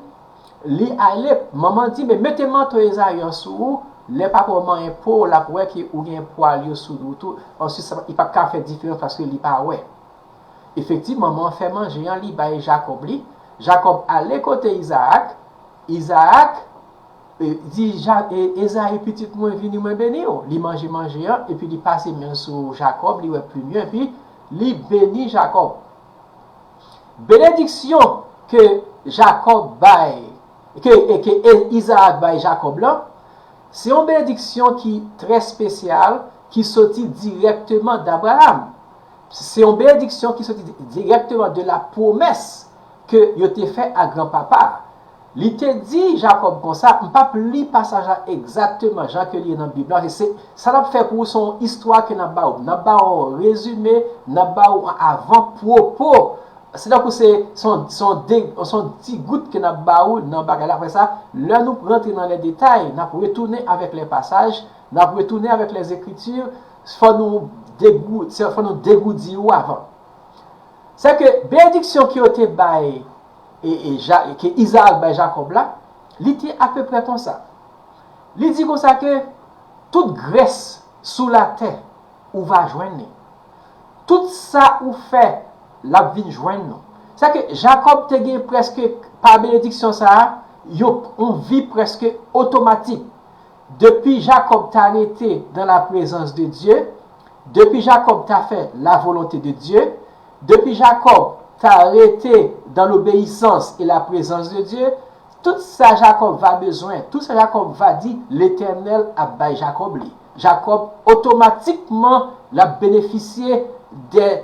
li ale, manman di, men mete manto Ezayi an sou ou, lè papa w manyen po w, l ap wè ke ou gen pwal yo sou ou tou, answit, sa, li p ap ka fè diferans paske li pa wè. Efektivman, manman an fè manje an, li bay Jakòb li. Jakòb ale kote Izarak. Izarak eh, di, Ja- eh, Ezayi, pitit mwen, vini, mwen beni w. Li manje manje an, epi li pase men l sou Jakòb, li wè plim yo, epi li beni Jakòb. Benediksyon ke Jakòb bay, ke, eh, ke E- Izarak bay Jakòb lan, se yon benediksyon ki trè espesyal, ki soti dirèkteman d Abraram. Se yon benediksyon ki soti di- dirèkteman de la pwomès ke yo te fè a granpapa. Li te di Jakòb konsa, m p ap li pasaj la egzakteman jan ke li ye nan Bib la, se sa n ap fè pou ou, se yon istwa ke n ap ba ou. N ap ba ou yon rezime, n ap ba ou yon avan pwopo. Se tankou se se yon, se yon de- se yon ti gout ke n ap ba ou nan bagay la. Apre sa, lè nou rantre nan lè detay, n ap retounen avèk lè pasaj, n ap retounen avèk lè zekriti, fò nou degou- se- fò nou degoudi ou avan. Se ke benediksyon ke yo te bay, e, e, Ja- ke Izarak bay Jakòb la, li te apeprè konsa. Li di konsa ke tout grès sou latè, ou va jwenn li. Tout sa ou fè, l ap vin jwenn ou. Sa ke Jakòb te gen prèske, pa benediksyon sa a, yon, yon vi prèske otomatik. Depi Jakòb ta rete dans la présence de Dieu, depi Jakòb ta fè la volonté de Dieu, depi Jakòb ta rete dans l'obéissance et la présence de Dieu, tout sa Jakòb va bezwen, tout sa Jakòb va di, Letènèl ap bay Jakòb li. Jakòb, otomatikman, l ap benefisye de,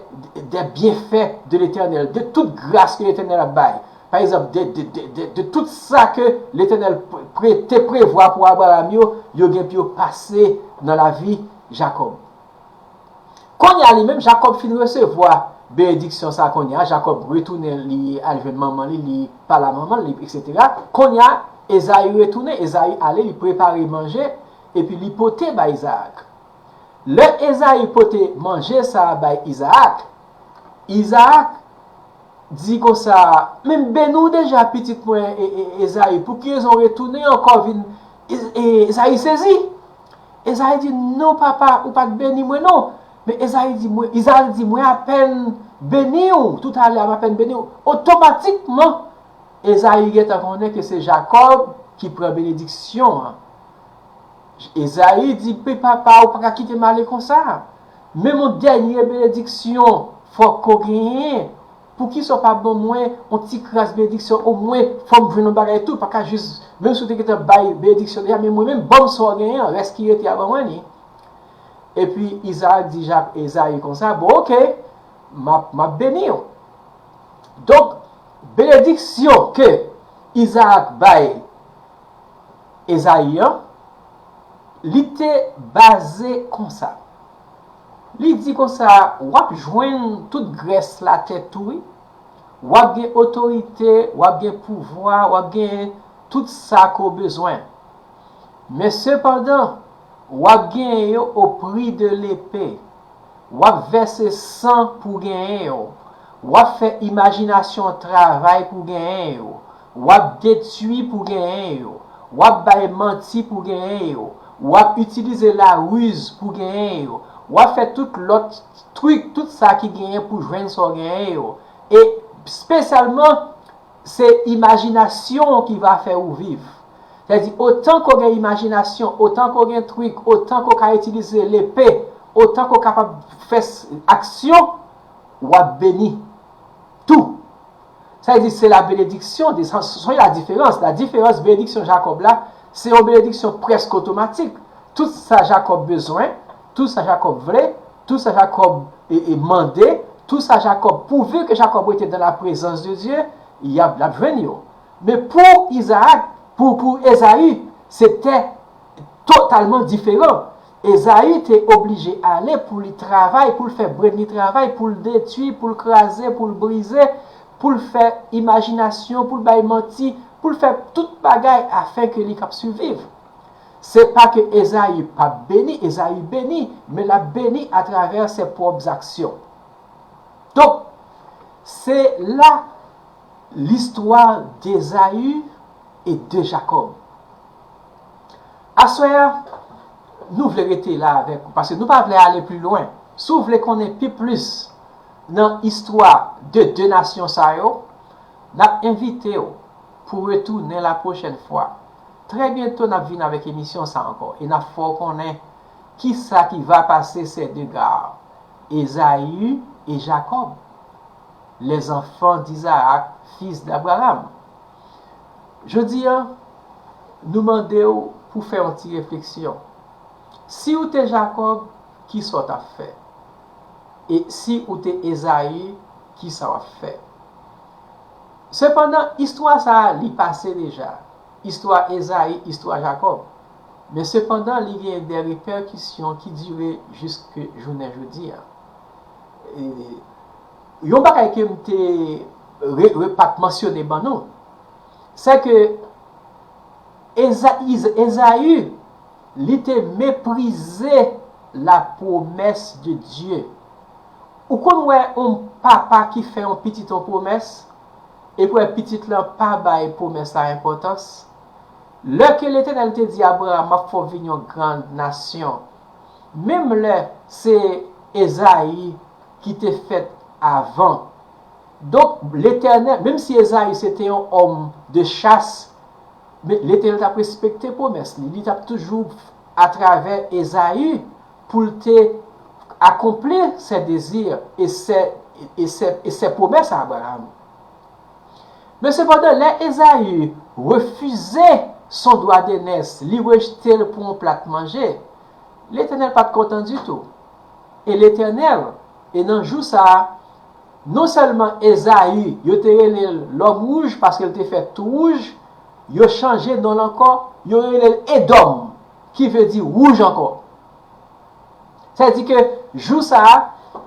de byenfè de Letènèl, de tout gras ke Letènèl ap bay. Pa egzanp, de, de, de, de, de tout sa ke Letènèl pre- te prevwa pou Abraram yo, yo gen pou yo pase nan lavi Jakòb. Kounye a li menm, Jakòb fin resevwa benediksyon sa a. Kounye a, Jakòb retounen, li al jwenn manman li, li pale a manman li, etsetera. Kounye a, Ezayi retounen, Ezayi ale, li prepare manje, epi li pote bay Izarak. Lè Ezayi pote manje sa a bay Izarak, Izarak di konsa, men m beni w deja, pitit mwen, e, e, Ezayi, pou ki rezon w retounen ankò vin? E, e, Ezayi sezi. Ezayi di, non, papa, ou pa t beni mwen, non. Men Ezayi di, mwen, Izarak di, mwen apèn beni w, toutalè m apèn beni w. Otomatikman, Ezayi gentan konnen ke se Jakòb ki pran benediksyon an. Ezayi di, "Pi papa, ou pa ka kite m ale konsa. Menm yon dènye benediksyon, fòk ke w genyen. Poukisa w pa ban mwen yon ti kras benediksyon? Omwen, fò m jwenn yon bagay tou. Pa ka jis, menm si w te gentan bay benediksyon deja, men mwen menm, ban m sa w genyen an, rès ki rete a, ban mwen li." Epi Izaak di Jak-, Ezayi konsa, "Bon, oke, m ap, m ap beni w." Donk, benediksyon ke Izaak bay Ezayi an, li te baze konsa. Li di konsa, "W ap jwenn tout grès latè tou, wi. W ap gen otorite, w ap gen pouvwa, w ap gen tout sa ke w bezwen. Men sepandan, w ap genyen yo o pri de lepe. W ap vèse san pou genyen yo. W ap fè imajinasyon travay pou genyen yo. W ap detwi pou genyen yo. W ap bay manti pou genyen yo. W ap itilize lariz pou genyen yo. W ap fè tout lòt trik, tout sa ki genyen pou jwenn sa w genyen yo." E espesyalman, se imajinasyon w ki va fè ou viv. Sètadi, otan ke w gen imajinasyon, otan ke w gen trik, otan ke w ka itilize lepe, otan ke w kapab fè s-, aksyon, w ap beni tou. Sa vle di, se la benediksyon de, sonje la diferans. La diferans, benediksyon Jakòb la, se yon benediksyon prèske otomatik. Tout sa Jakòb bezwen, tout sa Jakòb vle, tout sa Jakòb e, e mande, tout sa Jakòb, pouvi ke Jakòb rete dans la présence de Dieu, y ap, l ap jwenn yo. Men pou Izaak, pou, pou Ezayi, se te totalman diferan. Ezayi te oblije ale pou li travay, pou l fè brenn li travay, pou l detwi, pou l kraze, pou l brize, pou l fè imajinasyon, pou l bay manti, pou l fè tout bagay afin ke li kab siviv. Se pa ke Ezayi p ap beni, Ezayi beni, men l ap beni atravè se pwòp aksyon. Donk, se la listwa d'Ezayi e de Jakòb. Aswè a, nou vle rete la avèk ou, paske nou pa vle ale pi lwen. Si w vle konnen pi plis nan istwa de de nasyon sa yo, n ap envite w pou retounen la pwochèn fwa. Trè byento, n ap vin avèk emisyon sa ankò e n ap fè w konnen kisa ki va pase ces deux gars, Ezayi e Jakòb, les enfants d'Isaac, fils d'Abraham. Jodi a, nou mande w pou fè yon ti refleksyon. Si w te Jakòb, kisa w t ap fè? E si w te Ezayi, kisa w ap fè? Sepandan, istwa sa a, li pase deja. Istwa Ezayi, istwa Jakòb. Men sepandan, li gen de repèkisyon ki dire jiske jounen jodi a. E, yon bagay ke m te re, re, pa t mansyone ban nou, se ke Eza, Iz, Ezayi, li te meprize la promesse de Dieu. Ou konn wè yon papa ki fè yon pitit yon pwomès, epi wè pitit lan pa bay pwomès la enpòtans? Lè ke Letènèl te di Abraram, "M ap fè w vin yon gran nasyon," menm lè se Ezayi ki te fèt avan. Donk, Letènèl, menm si Ezayi se te yon òm de chas, men Letènèl t ap respekte pwomès li. Li t ap toujou atravè Ezayi pou l te akonpli ses désirs e ses, e ses, e ses promès a Abraram. Men sepandan, lè Ezayi refize son dwa de nès, li rejte l pou yon plat manje, Letènèl pa t kontan ditou. E Letènèl, e nan jou sa a, non sèlman Ezayi, yo te rele l lòm wouj paske l te fèt tou wouj, yo chanje non l ankò, yo rele l Edòm, ki vle di wouj ankò. Sa vle di ke jou sa a,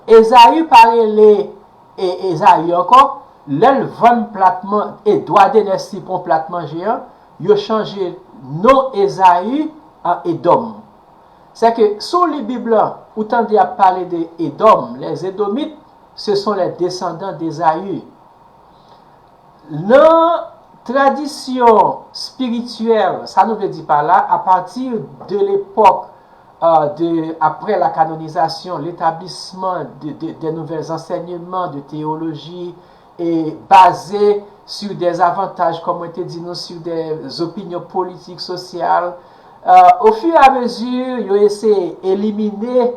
Ezayi pa rele e, Ezayi ankò, lè l vann plat man, e dwa de nès li pou yon plat manje an, yo chanje non Ezayi an Edòm. Sèke si w li Bib lan, ou tande y ap pale de Edòm, les Édomites, ce sont les descendants d'Ésaü. Nan tradisyon espirityèl, sa nou vle di pa la, apati de lepòk euh, de, après la canonisation, l'établissement de, de, des nouvelles enseignements de théologie et basé sur des avantages, comme mwen te di nou, sur des opinions politiques, sociales. Euh, au fur et à mesure, yo eseye elimine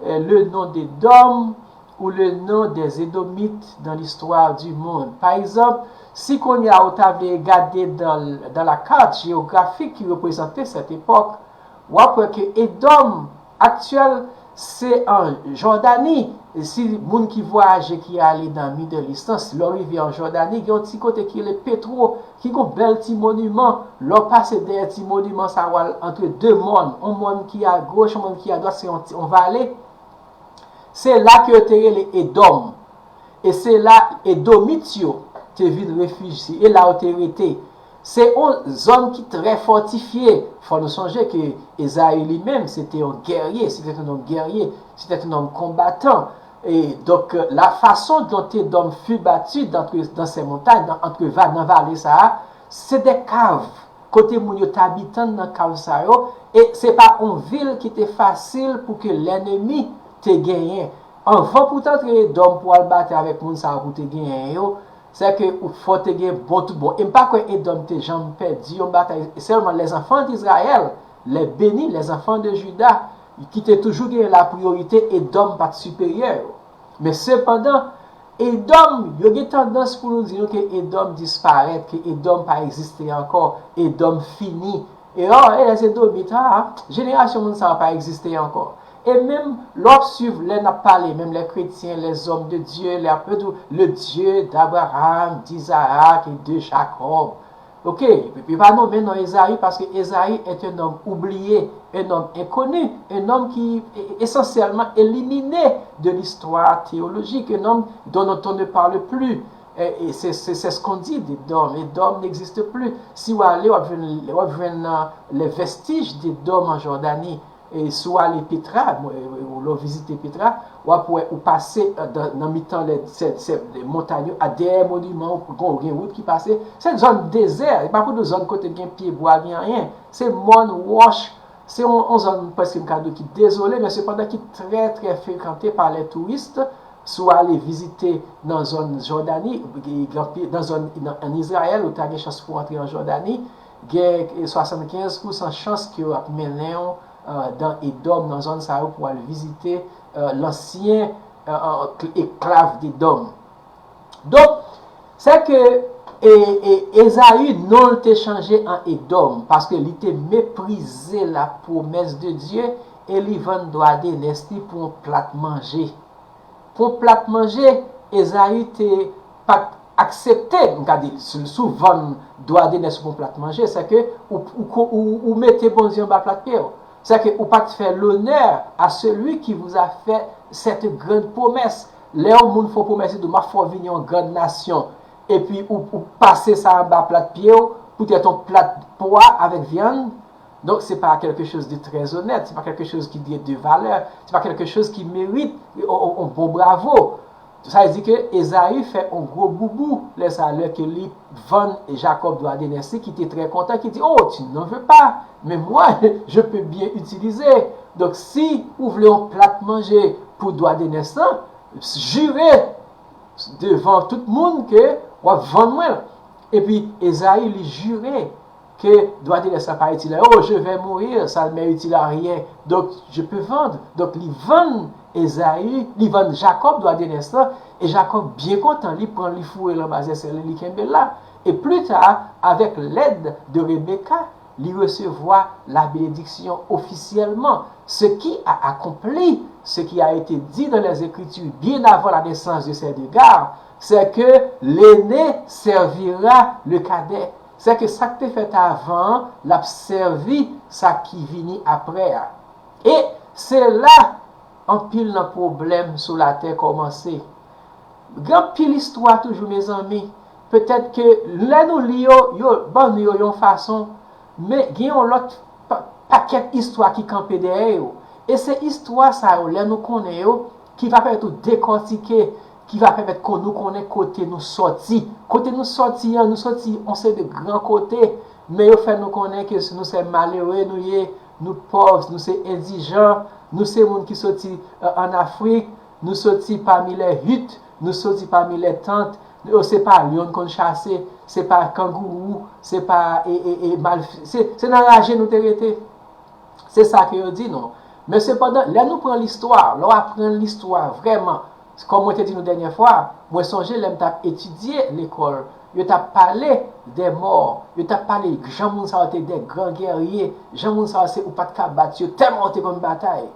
euh, le nom d'Édom ou le nom des Édomites dans l'histoire du monde. Pa egzanp, si kounye a ou ta vle gade dans, dans la carte géographique ki reprezante cette époque, w ap wè ke Edòm aktyèl se an Jòdani. E si moun ki vwayaje ki ale nan Middle East lan, si lè w rive an Jòdani, gen yon ti kote ki rele Petro, ki gen yon bèl ti moniman. Lè w pase dèyè ti moniman sa, w al antre de mòn, yon mòn ki agoch, yon mòn ki adwat, se yon, ti- yon vale. Se la ke yo te rele Edòm. E se la Edomit yo te vin refijye, e la yo te rete. Se yon zòn ki trè fòtifye. Fò nou sonje ke Ezayi li menm, se te yon gèrye, se te yon nonm gèrye, se te yon nonm konbatan. E donk, la façon dont Edom fut battu dans, dans ces montagnes, dans, entre va, nan vale sa a, se de kav. Kote moun yo t abitan nan kav sa yo, e se pa yon vil ki te fasil pou ke lènmi te genyen. Anvan pou w t antre Edòm pou w al batay avèk moun sa yo pou w te genyen yo, se ke ou fò te gen bon tout bon. E m pa kwè Edòm te janm pèdi yon batay, sèlman les enfants d'Israël, les bénis, les enfants de Juda, ki te toujou genyen lapriyorite, Edòm pa t siperyè yo. Men sepandan, Edòm, yo gen tandans pou nou di nou ke Edòm disparèt, ke Edòm pa egziste ankò, Edòm fini. E o, e lè se Domit, a, jenerasyon moun sa yo pa egziste ankò. E menm lè w ap swiv, lè n ap pale, menm les chrétiens, les hommes de Dieu, lè ap di w, le Dieu d'Abraham, d'Isaac et de Jacob. Ok, yo pa nonmen non Ezayi, paske Ezayi est un homme oublié, un homme inconnu, un homme qui est essentiellement éliminé de l'histoire théologique, un homme dont on ne parle plus. Et, et c'est, c'est, c'est ce qu'on dit d'Edom. Edom n'existe plus. Si w ale, w ap jwenn, w ap jwenn euh, les vestiges d'Edom en Jordanie. E si w ale Petra, mwen, e, e, lè w vizite Petra, w ap wè ou pase euh, dan- nan mitan lè, sè, sè, lè montay yo, a dèyè moniman, ou gen, gen wout ki pase. Se zòn dezè, e pa pou di w zòn kote gen pye bwa, gen anyen. Se mòn, wòch, se yon, yon zòn prèske m ka di w ki dezole, men sepandan ki trè, trè frekante pa lè touris. Si w ale vizite nan zòn Jòdani, gen anpil- nan zòn nan, ann Izrayèl, ou ta gen chans pou w antre an Jòdani, gen swasannkenz pousan chans ke w ap mennen w euh, dan Edòm, nan zòn sa yo pou al vizite euh, lansyen euh, euh, enklav d'Edòm. Donk, se ke e, e, Ezayi non l te chanje an Edòm, paske li te meprize la promesse de Dieu e li vann dwa de nès li pou yon plat manje. Pou yon plat manje, Ezayi te pa t aksepte, m ka di, si, si w vann dwa de nès pou yon plat manje, se ke ou, ou, ou, ou mete Bondye anba plat pye w. Se ke ou pa t fè l'honneur à celui qui vous a fait cette grande promesse. Lè yon moun fè w pwomès, li di w, m ap fè w vin yon grann nasyon, epi ou, ou pase sa anba plat pye w, poutèt yon plat pwa avèk vyann, Donk, se pa quelque chose de très honnête, se pa quelque chose ki de, de valè, se pa quelque chose ki merit yon, yon, yon bon bravo. Sa vle di ke Ezayi fè yon gwo boubou lè sa, lè ke li vann Jakòb dwa de nès li, ki te trè kontan, ki di, oh, tu n'en veux pas, mais moi, je peux bien utiliser. Donk, si ou vle yon plat manje pou dwa de nès lan, jire devan tout moun ke w ap vann mwen l. Epi, Ezayi, li jire ke dwa de nès la pa itil a, oh, je vais mourir, ça ne m'est utile à rien, donc je peux vendre. Donk, li vann Ezayi, li vann Jakòb dwa de nès la, e Jakòb byen kontan, li pran l, li foure l anba zèsèl li, li kenbe l la. E pli ta, avec l'aide de Rebecca, li resevwa la bénédiction officiellement, ce qui a accompli ce qui a été dit dans les Écritures bien avant la naissance de ces deux gars, c'est que l'aîné servira le cadet. Se ke sa k te fèt avan an, l ap sèvi sa ki vini apre a. E se la anpil nan pwoblèm sou latè kòmanse. Gen anpil istwa toujou, mezanmi. Petèt ke lè nou li yo, yo ban nou yo yon fason, men gen yon lòt pa- pakèt istwa ki kanpe dèyè yo. E se istwa sa yo, lè nou konnen yo, ki va pèmèt ou dekòtike, ki va pèmèt kon- nou konnen kote nou sòti. Kote nou sòti an, nou sòti yon seri de gran kote, men yo fè nou konnen ke si nou se malere nou ye, Nou pòv, nou se endijan, nou se moun ki soti, eh, ann Afrik, nou soti pami lè hit, nou soti pami lè tant, yo se pa lyon n konn chase, se pa kangourou, se pa, e, e, e, mal, se, se nan raje nou te rete. Se sa ke yo di nou. Men sepandan, lè nou pran listwa, lè w aprann listwa vrèman, kòm mwen te di nou dènyè fwa, mwen sonje lè m t ap etidye lekòl, yo t ap pale dè mò, yo t ap pale jan moun sa yo te de gran gèrye, jan moun sa yo se ou pa t ka bat yo, tèlman yo te konn batay.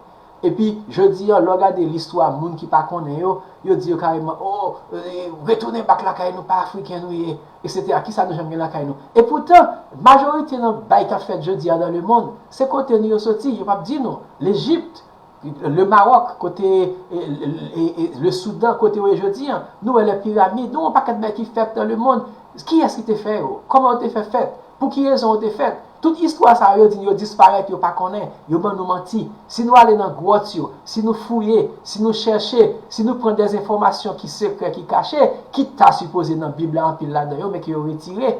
Epi, jodi a, lè w gade listwa moun ki pa konnen yo, yo di yo kareman, o, e, retounen bak lakay nou, pa Afriken nou ye, etsetera. Kisa nou janm gen lakay nou? Epoutan, majorite nan bay k ap fèt jodi a dans le monde, se kote nou yo soti, yo p ap di nou. Lejip, le Maroc, kote, e, e, e, le Soudan, kote yo ye jodi a, nou wè lè piramid, nou wè yon pakèt bay ki fèt dans le monde. Kiyès ki te fè yo? Kòman yo te fè fèt? Pou ki rezon yo te fèt? Tout istwa sa yo, yo di n yo disparèt, yo pa konnen, yo ban nou manti. Si nou ale nan gwòt yo, si nou fouye, si nou chèche, si nou pran dèzenfòmasyon ki sekrè, ki kache, ki ta sipoze nan Bib la, anpil ladan yo, men ke yo retire.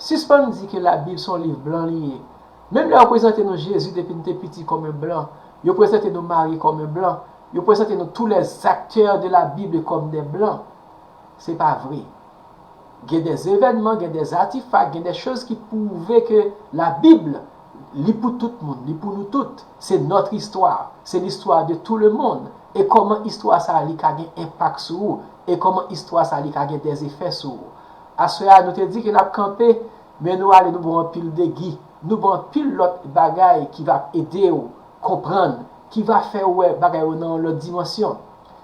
Sispann di ke Labib se yon liv blan li ye. Menm lè yo prezante nou Jezi depi n te piti kòm yon blan, yo prezante nou Mari kòm yon blan, yo prezante nou tous les acteurs de la Bible comme des blancs. Se pa vre. Gen des événements, gen des artefacts, gen des choses ki pwouve ke Labib, li pou tout moun, li pou nou tout. Se notre histoire, c'est l'histoire de tout le monde. E kòman istwa sa a li ka gen enpak sou ou, e kòman istwa sa a li ka gen des effets sou ou. Aswè a, nou te di ke n ap kanpe, men nou ale, nou ba w anpil degi, nou ba w anpil lòt bagay ki va ede w konprann, ki va fè w wè bagay yo nan yon lòt dimansyon.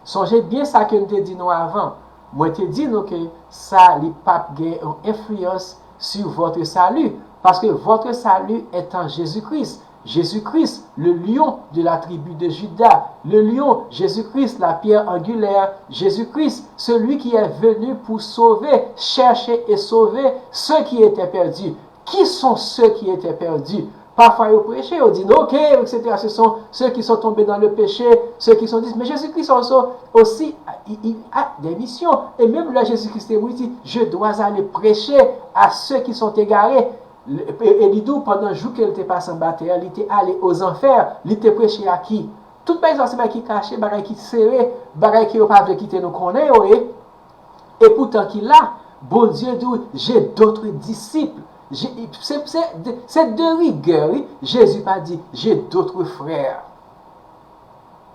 Sonje byen sa ke m te di nou avan. Mwen te di nou ke sa li p ap gen yon enfliyans sur votre salut, parce que votre salut est en Jésus-Christ. Jésus-Christ, le lion de la tribu de Juda, le lion, Jésus-Christ, la pierre angulaire, Jésus-Christ, celui qui est venu pour sauver, chercher et sauver ceux qui étaient perdus. Qui sont ceux qui étaient perdus? Parfois, ils prêchaient, ils disent, ok, et cetera. Ce sont ceux qui sont tombés dans le péché, ceux qui sont dis-, mais Jésus-Christ aussi, aussi, il, il a des missions. Et même là, Jésus-Christ te mouri, il dit, je dois aller prêcher à ceux qui sont égarés. E, e li di w, pandan jou ke l te pase anba tè a, li te ale ozanfè, li te preche a ki? Tout bagay sa se bagay ki kache, bagay ki sere, bagay ke yo pa vle kite nou konnen yo ye. Epoutan ki la, Bondye di w, j'ai d'autres disciples. J'ai, se, se, se de rigè, wi. Jezi pa di, j'ai d'autres frères.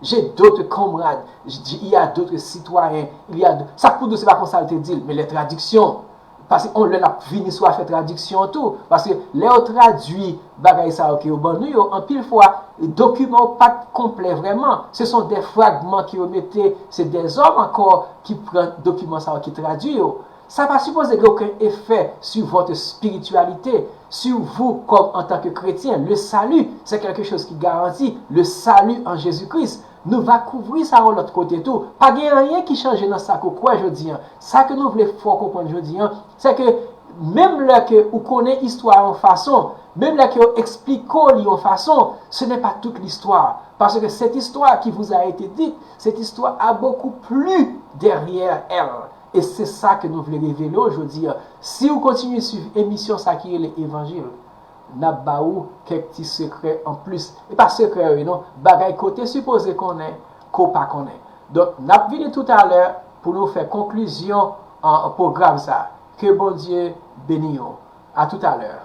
J'ai d'autres camarades, j-, il y a d'autres citoyens, il y a d-, sa k pou di w se pa konsa l te di l, men lè tradiksyon. Paske on lè l ap vini sou afè tradiksyon tou. Paske lè yo tradui bagay sa yo ke yo ban nou yo, anpil fwa, dokiman yo pa t konplè vrèman. Se son de fragman ke yo mete, se dèzòm ankò ki pran dokiman sa yo, ki tradui yo. Sa pa sipoze gen okenn efè sur votre spiritualité, sur vous comme en tant que chrétien. Le salut, c'est quelque chose qui garantit. Le salut en Jésus-Christ. Nou va kouvri sa yon lòt kote tou. Pa gen anyen ki chanje nan sa ke w kwè jodi a. Sa ke nou vle fè w konprann jodi a, se ke menm lè ke ou konnen istwa yon fason, menm lè ke yo eksplike w li yon fason, ce n'est pas toute l'histoire. Parce que cette histoire qui vous a été dite, cette histoire a beaucoup plus derrière elle. E se sa ke nou vle revele w jodi a. Si w kontinye swiv emisyon sa ki rele Evanjil, n ap ba ou kèk ti sekrè anplis. E pa sekrè yo ye non, bagay ke w te sipoze konnen, ke w pa konnen. Donk, n ap vini toutalè pou nou fè konklizyon an pwogram sa. Ke Bondye beni w. A toutalè.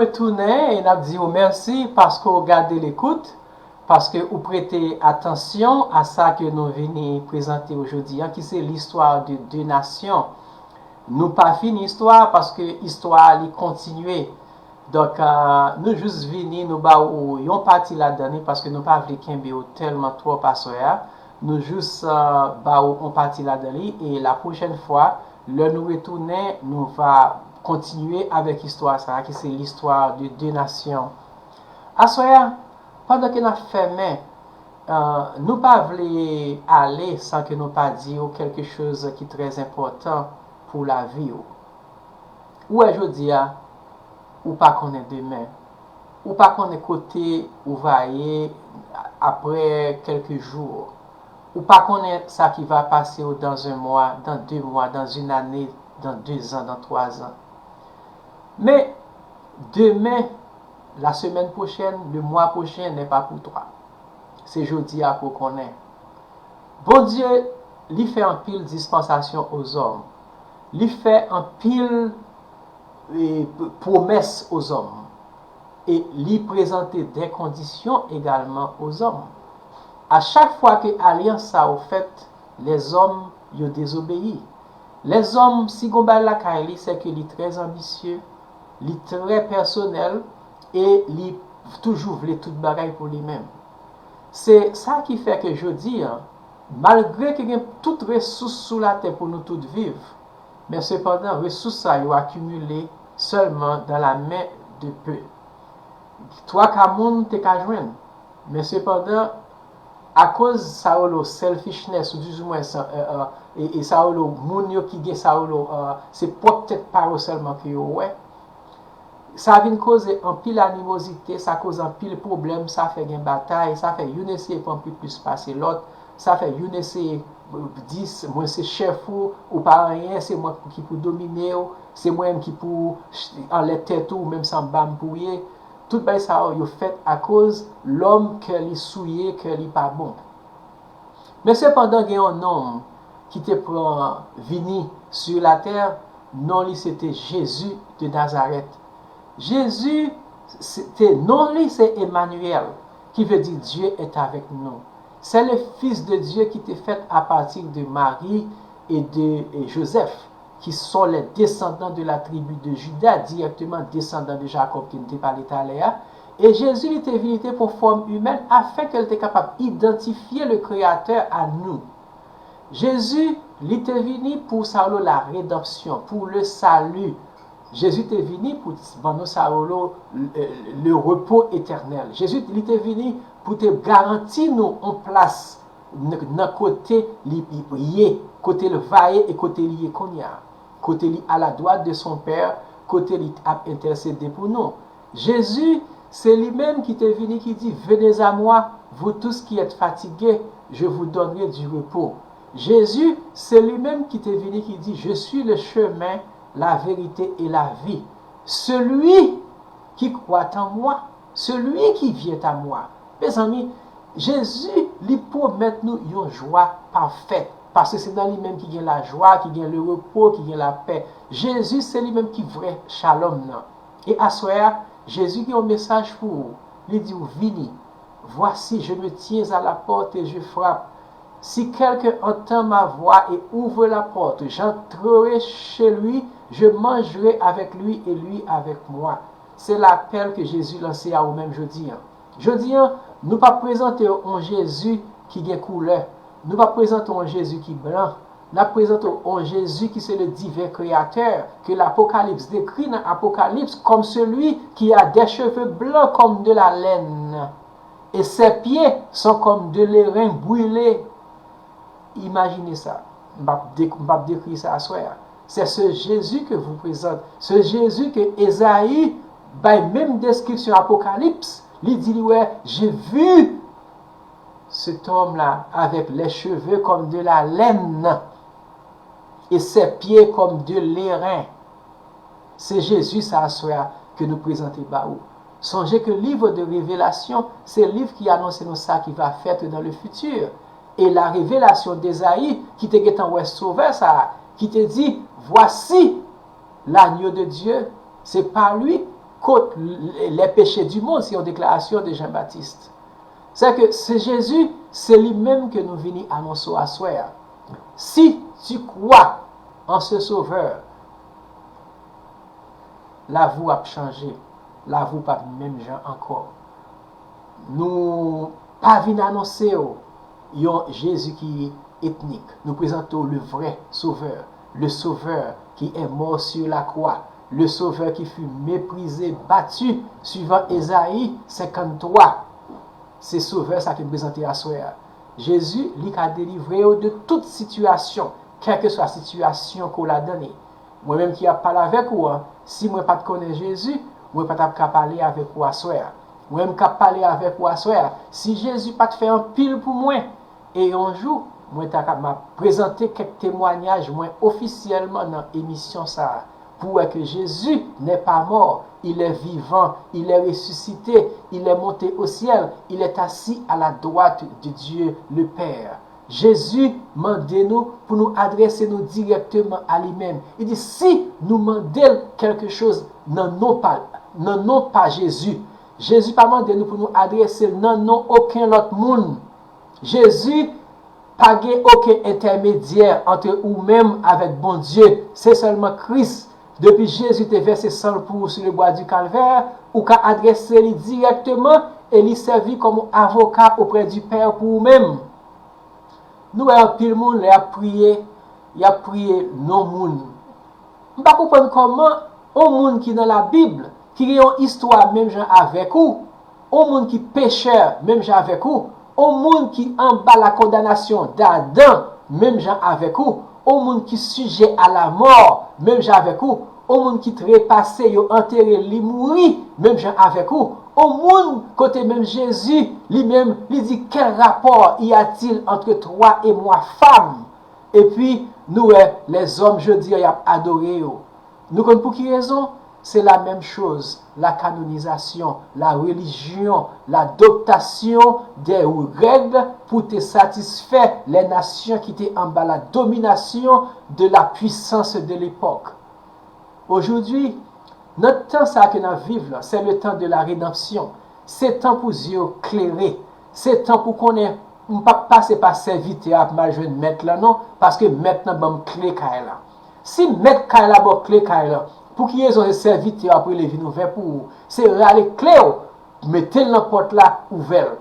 Retounen e n ap di w mèsi paske w gade lekout, paske ou prete atansyon a sa ke nou vini prezante w jodi a, ki se listwa de de nasyon. Nou pa fini istwa a, paske istwa a li kontinye. Donk, euh, nou jis vini, nou ba ou yon pati ladan li, paske nou pa vle kenbe w tèlman twòp aswè a. Nou jis, euh, ba ou yon pati ladan li, e la pwochèn fwa, lè nou retounen, nou va kontinye avèk istwa sa a, ki se listwa de de nasyon. Aswè a, pandan ke n ap fèmen, euh, nou pa vle ale san ke nou pa di w kèlke choz ki trè enpòtan pou lavi w. Ou wè jodi a, ou pa konnen demen. Ou pa konnen kote ou va ye apre kèlke jou. Ou pa konnen sa ki va pase w dans un mois, dans deux mois, dans une année, dans deux ans, dans trois ans. Men, demen, la semaine prochaine, le mois prochain n'est pas pour toi. Se jodi a pou w konnen. Bondye, li fè anpil dispansasyon ozòm. Li fè anpil e, p- pwomès ozòm. E li prezante de kondisyon egalman ozòm. A chak fwa ke alyans sa yo fèt, lèzòm yo dezobeyi. Lèzòm, si gon bagay lakay li, se ke li trè anbisye, li trè pèsonèl, e li toujou vle tout bagay pou li menm. Se sa ki fè ke jodi a, malgre ke gen tout resous sou latè pou nou tout viv, men sepandan, resous sa yo akimile sèlman dans la main de peu. Twa ka moun te ka jwenn, men sepandan, akoz sa yo lo selfishness, ou dizimwen sa, e, e, e, e sa yo lo moun yo ki gen sa yo lo, e, se pwòp tèt pa yo sèlman ke yo wè, sa vin koze anpil animozite, sa koze anpil pwoblèm, sa fè gen batay, sa fè youn eseye pran pi plis pase lòt, sa fè youn eseye, e, di, mwen se chèf ou, ou pa anyen, se mwen ki pou domine w, se mwen menm ki pou ch- anlè tèt ou, ou menm se anba m pou w ye. Tout bagay sa yo, yo fèt akoz lòm kè li souye, kè li pa bon. Men sepandan, gen yon nonm ki te pran vini sou latè, non li se te Jezi de Nazarèt. Jezi, se- te non li se Emmanuel, ki vle di Dieu est avec nous. C'est le Fils de Dieu qui était fait à partir de Marie et de et Joseph, qui sont les descendants de la tribu de Juda, directement descendants de Jacob ke n te pale talè a. E Jezi, li te vini te pran fòm imèn afin ke l te kapab idantifye le Créateur à nous. Jezi, li te vini pou sa yo rele la redanpsyon, pou le salut. Jezi te vini pou ban nou sa yo rele le, le repos éternel. Jezi, li te vini pou te garanti nou yon plas n- nan kote li ye, kote l va ye e kote li ye kounye a. Kote li à la droite de son Père, kote li ap entèsede pou nou. Jezi, se li menm ki te vini ki di, venez à moi, vous tous qui êtes fatigués, je vous donnerai du repos. Jezi, se li menm ki te vini ki di, je suis le chemin, la vérité et la vie. Celui qui croit en moi, celui qui vient à moi. Mezanmi, Jezi, li pwomèt nou yon jwa pafè. Paske se nan li menm ki gen lajwa, ki gen le repo, ki gen lapè. Jezi, se li menm ki vrè shalom nan. E aswè a, Jezi gen yon mesaj pou ou. Li di w, vini. Voici, je me tiens à la porte et je frappe. Si quelqu'un entend ma voix et ouvre la porte, j'entrerai chez lui, je mangerai avec lui et lui avec moi. Se lapèl ke Jezi lanse a ou menm jodi a. Jodi a, nou p ap prezante yon Jezi ki gen koulè. Nou p ap prezante yon Jezi ki blan. N ap prezante yon Jezi ki se le divin créateur, que l'Apocalypse décrit dans Apocalypse comme celui qui a des cheveux blancs comme de la laine, et ses pieds sont comme de l'airain brûlé. Imajine sa. M p ap de- m p ap dekri sa aswè a. C'est ce Jésus que vous présente. Ce Jésus que Esaïe bay menm deskripsyon Apokalips, li di li wè, j'ai vu cet homme-là avec les cheveux comme de la laine et ses pieds comme de l'airain. Se Jezi sa aswè a ke nou prezante ba ou. Sonje ke livre de Révélation se liv ki anonse nou sa ki va fèt dans le futur. E la révélation d'Ésaïe ki te gentan wè Sovè sa a, ki te di, voici l'agneau de Dieu, c'est par lui Kot les péchés du monde, se yon deklarasyon de Jean Baptiste. Sè ke se Jezi, se li menm ke nou vini anonse w aswè a. Si tu crois en ce Sauveur, lavi w ap chanje, lavi w p ap menm jan ankò. Nou pa vin anonse w yon Jezi ki etnik. Nou prezante w le vrai Sauveur, le Sauveur qui est mort sur la croix, le Sauveur qui fut méprisé, battu, suivant Ezayi senkanntwa. Se Sovè sa ke m prezante aswè a. Jezi, li ka delivre w de tout sitiyasyon, kèlkeswa sitiyasyon ke w ladan li. Mwen menm ki ap pale avèk ou an, si mwen pa t konnen Jezi, mwen pa t ap ka pale avèk ou aswè a. Mwen menm k ap pale avèk ou aswè a, si Jezi pa t fè anpil pou mwen, e yon jou, mwen ta ka m ap prezante kèk temwayaj mwen ofisyèlman nan emisyon sa a, pou wè ke Jezi n'est pas mort, il est vivant, il est ressuscité, il est monté au ciel, il est assis à la droite de Dieu le Père. Jezi mande nou pou nou adrese nou dirèkteman a li menm. Li di, si nou mande l kèlke choz nan non pa, nan non pa Jezi, Jezi pa mande nou pou nou adrese l nan non okenn lòt moun. Jezi pa gen okenn entèmedyè ant ou menm avèk Bondye. Se sèlman Kris. Depi Jezi te vèse san l pou ou sou le bwa di Kalvè, ou ka adrese li dirèkteman e li sèvi kòm yon avoka oprè di Pè pou ou menm. Nou wè anpil moun lè y ap priye, y ap priye non moun. M pa konprann kòman yon moun ki nan Labib, ki gen yon istwa menm jan avèk ou, yon moun ki pechè menm jan avèk ou, yon moun ki anba la kondanasyon d'Adan menm jan avèk ou, yon moun ki sijè a lamò menm jan avèk ou, yon moun ki trepase, yo antere l, li mouri menm jan avèk ou, yon moun kote menm Jezi li menm li di, quel rapport y a-t-il entre toi et moi, femme? Epi nou wè lèzòm jodi a y ap adore yo. Nou konn pou ki rezon? Se la menm choz, la kanonizasyon, la relijyon, ladoptasyon de règ pou te satisfè lè nasyon ki te anba la dominasyon de la pwisans de lepòk. Aujourd'hui, nan tan sa ke n ap viv la, c'est le temps de la rédemption. Se tan pou zye w klere. Se tan pou konnen, m p ap pase pa sèvitè a pou m al jwenn mèt lan non, paske mèt lan ban m kle kay lan. Si mèt kay la ba w kle kay lan, pou ki rezon se sèvitè a pou rele vin ouvè pou ou? Se rale kle w, mete l nan pòt la, ouvè l.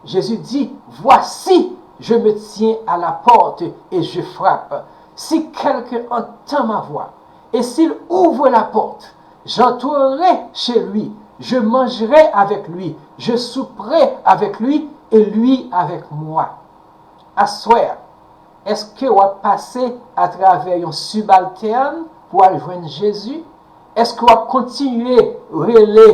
Jezi di, voici, je me tiens à la porte et je frappe. Si quelqu'un entend ma voix, et s'il ouvre la porte, j'entrerai chez lui, je mangerai avec lui, je souperai avec lui et lui avec moi. Aswè a, èske w ap pase atravè yon sibaltèn pou al jwenn Jezi? Èske w ap kontinye rele,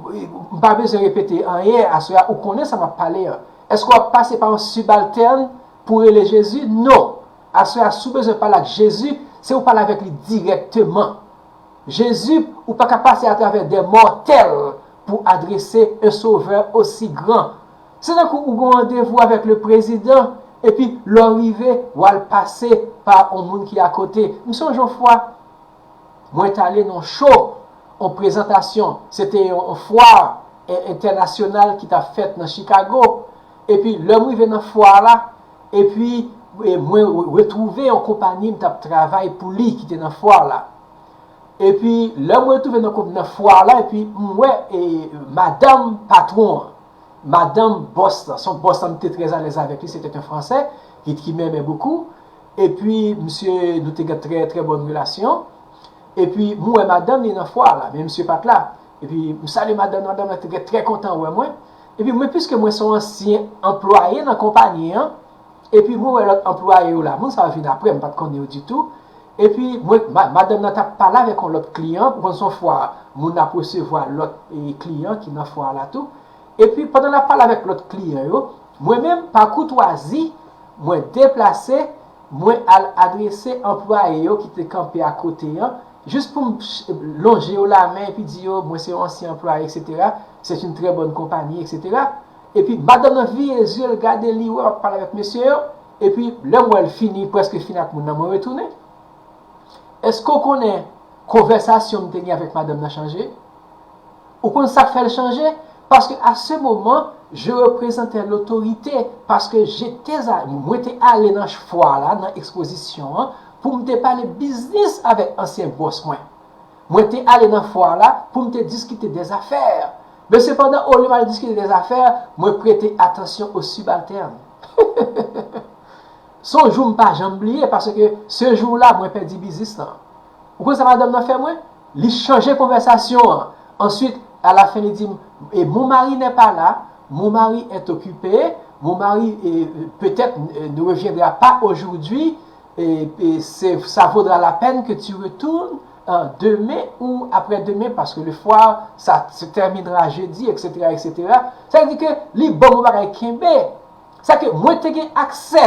m pa bezwen repete anyen, aswè a ou konnen sa m ap pale an. Èske w ap pase pa yon sibaltèn pou rele Jezi? Non. Aswè a, si w bezwen pale ak Jezi, se ou pale avèk li dirèkteman. Jezi, ou pa ka pase atravè de mòtèl pou adrese un Sauveur aussi grand. Se tankou ou gen yon randevou avèk le prezidan, epi lè w rive, w al pase pa yon moun ki akote. M sonje yon fwa, mwen t ale nan yon show, yon prezantasyon, se te yon, yon fwa entènasyonal ki t ap fèt nan Chicago. Epi lè m rive nan fwa la, epi e, mwen re- retwouve yon konpayi m t ap travay pou li ki te nan fwa la. Epi lè mwen retwouve nan, nan fwa la, epi m wè e, madanm patwon an, madanm bòs lan, se yon bòs lan m te trè alèz avèk li, se te yon Fransè ki, ki m enmen bokou. Epi misye, nou te gen trè, trè bòn relasyon. Epi m wè madanm li nan fwa la, men misye pa t la. Epi m salye madanm, madanm lan te gen trè kontan wè mwen. Epi mwen, piske mwen se yon ansyen anplwaye nan konpayi an, epi mwen wè lòt anplwaye yo la, moun sa yo vin apre, m pa t konnen yo ditou. Epi mwen, ma- madanm nan t ap pale avèk yon lòt kliyan, ou konn se yon fwa moun ap resevwa lòt e, kliyan ki nan fwa la tou. Epi pandan l ap pale avèk lòt kliyan yo, mwen menm, pa koutwazi, mwen deplase, mwen al adrese anplwaye yo ki te kanpe akote an, jis pou m ch- lonje yo lamen epi di yo, mwen se yon ansyen anplwaye, etsetera. C'est une très bonne compagnie, etsetera. Epi madanm nan vire zye l gade li, wè m ap pale avèk mesye yo. Epi lè m wè l fini, prèske fini ak moun nan, mwen retounen. Èske w konnen konvèsasyon m te gen avèk madanm nan chanje? Ou konn sa k fè l chanje? Paske à ce moment, je représentais l'autorité, paske j'étais à, mwen te ale nan fwa la, nan ekspozisyon an, pou m te pale biznis avèk ansyen bòs mwen. Mwen te ale nan fwa la pou m te diskite dèzafè. Men sepandan, olye m al diskite dèzafè, mwen prete atansyon aux subalternes. Se yon jou m pa janm bliye, paske se jou la mwen pèdi biznis lan. Ou konn sa madanm nan fè mwen? Li chanje konvèsasyon an. Answit, alafen, li di m, "Et mon mari n'est pas là, mon mari est occupé, mon mari, eh, peut-être, eh, ne reviendra pas aujourd'hui, et, et c'est, ça vaudra la peine que tu retournes, euh, demain ou après-demain, parce que le foire, ça se terminera jeudi, et cetera, et cetera." Sa vle di ke li ban m yon bagay kenbe. Sa ke mwen te gen aksè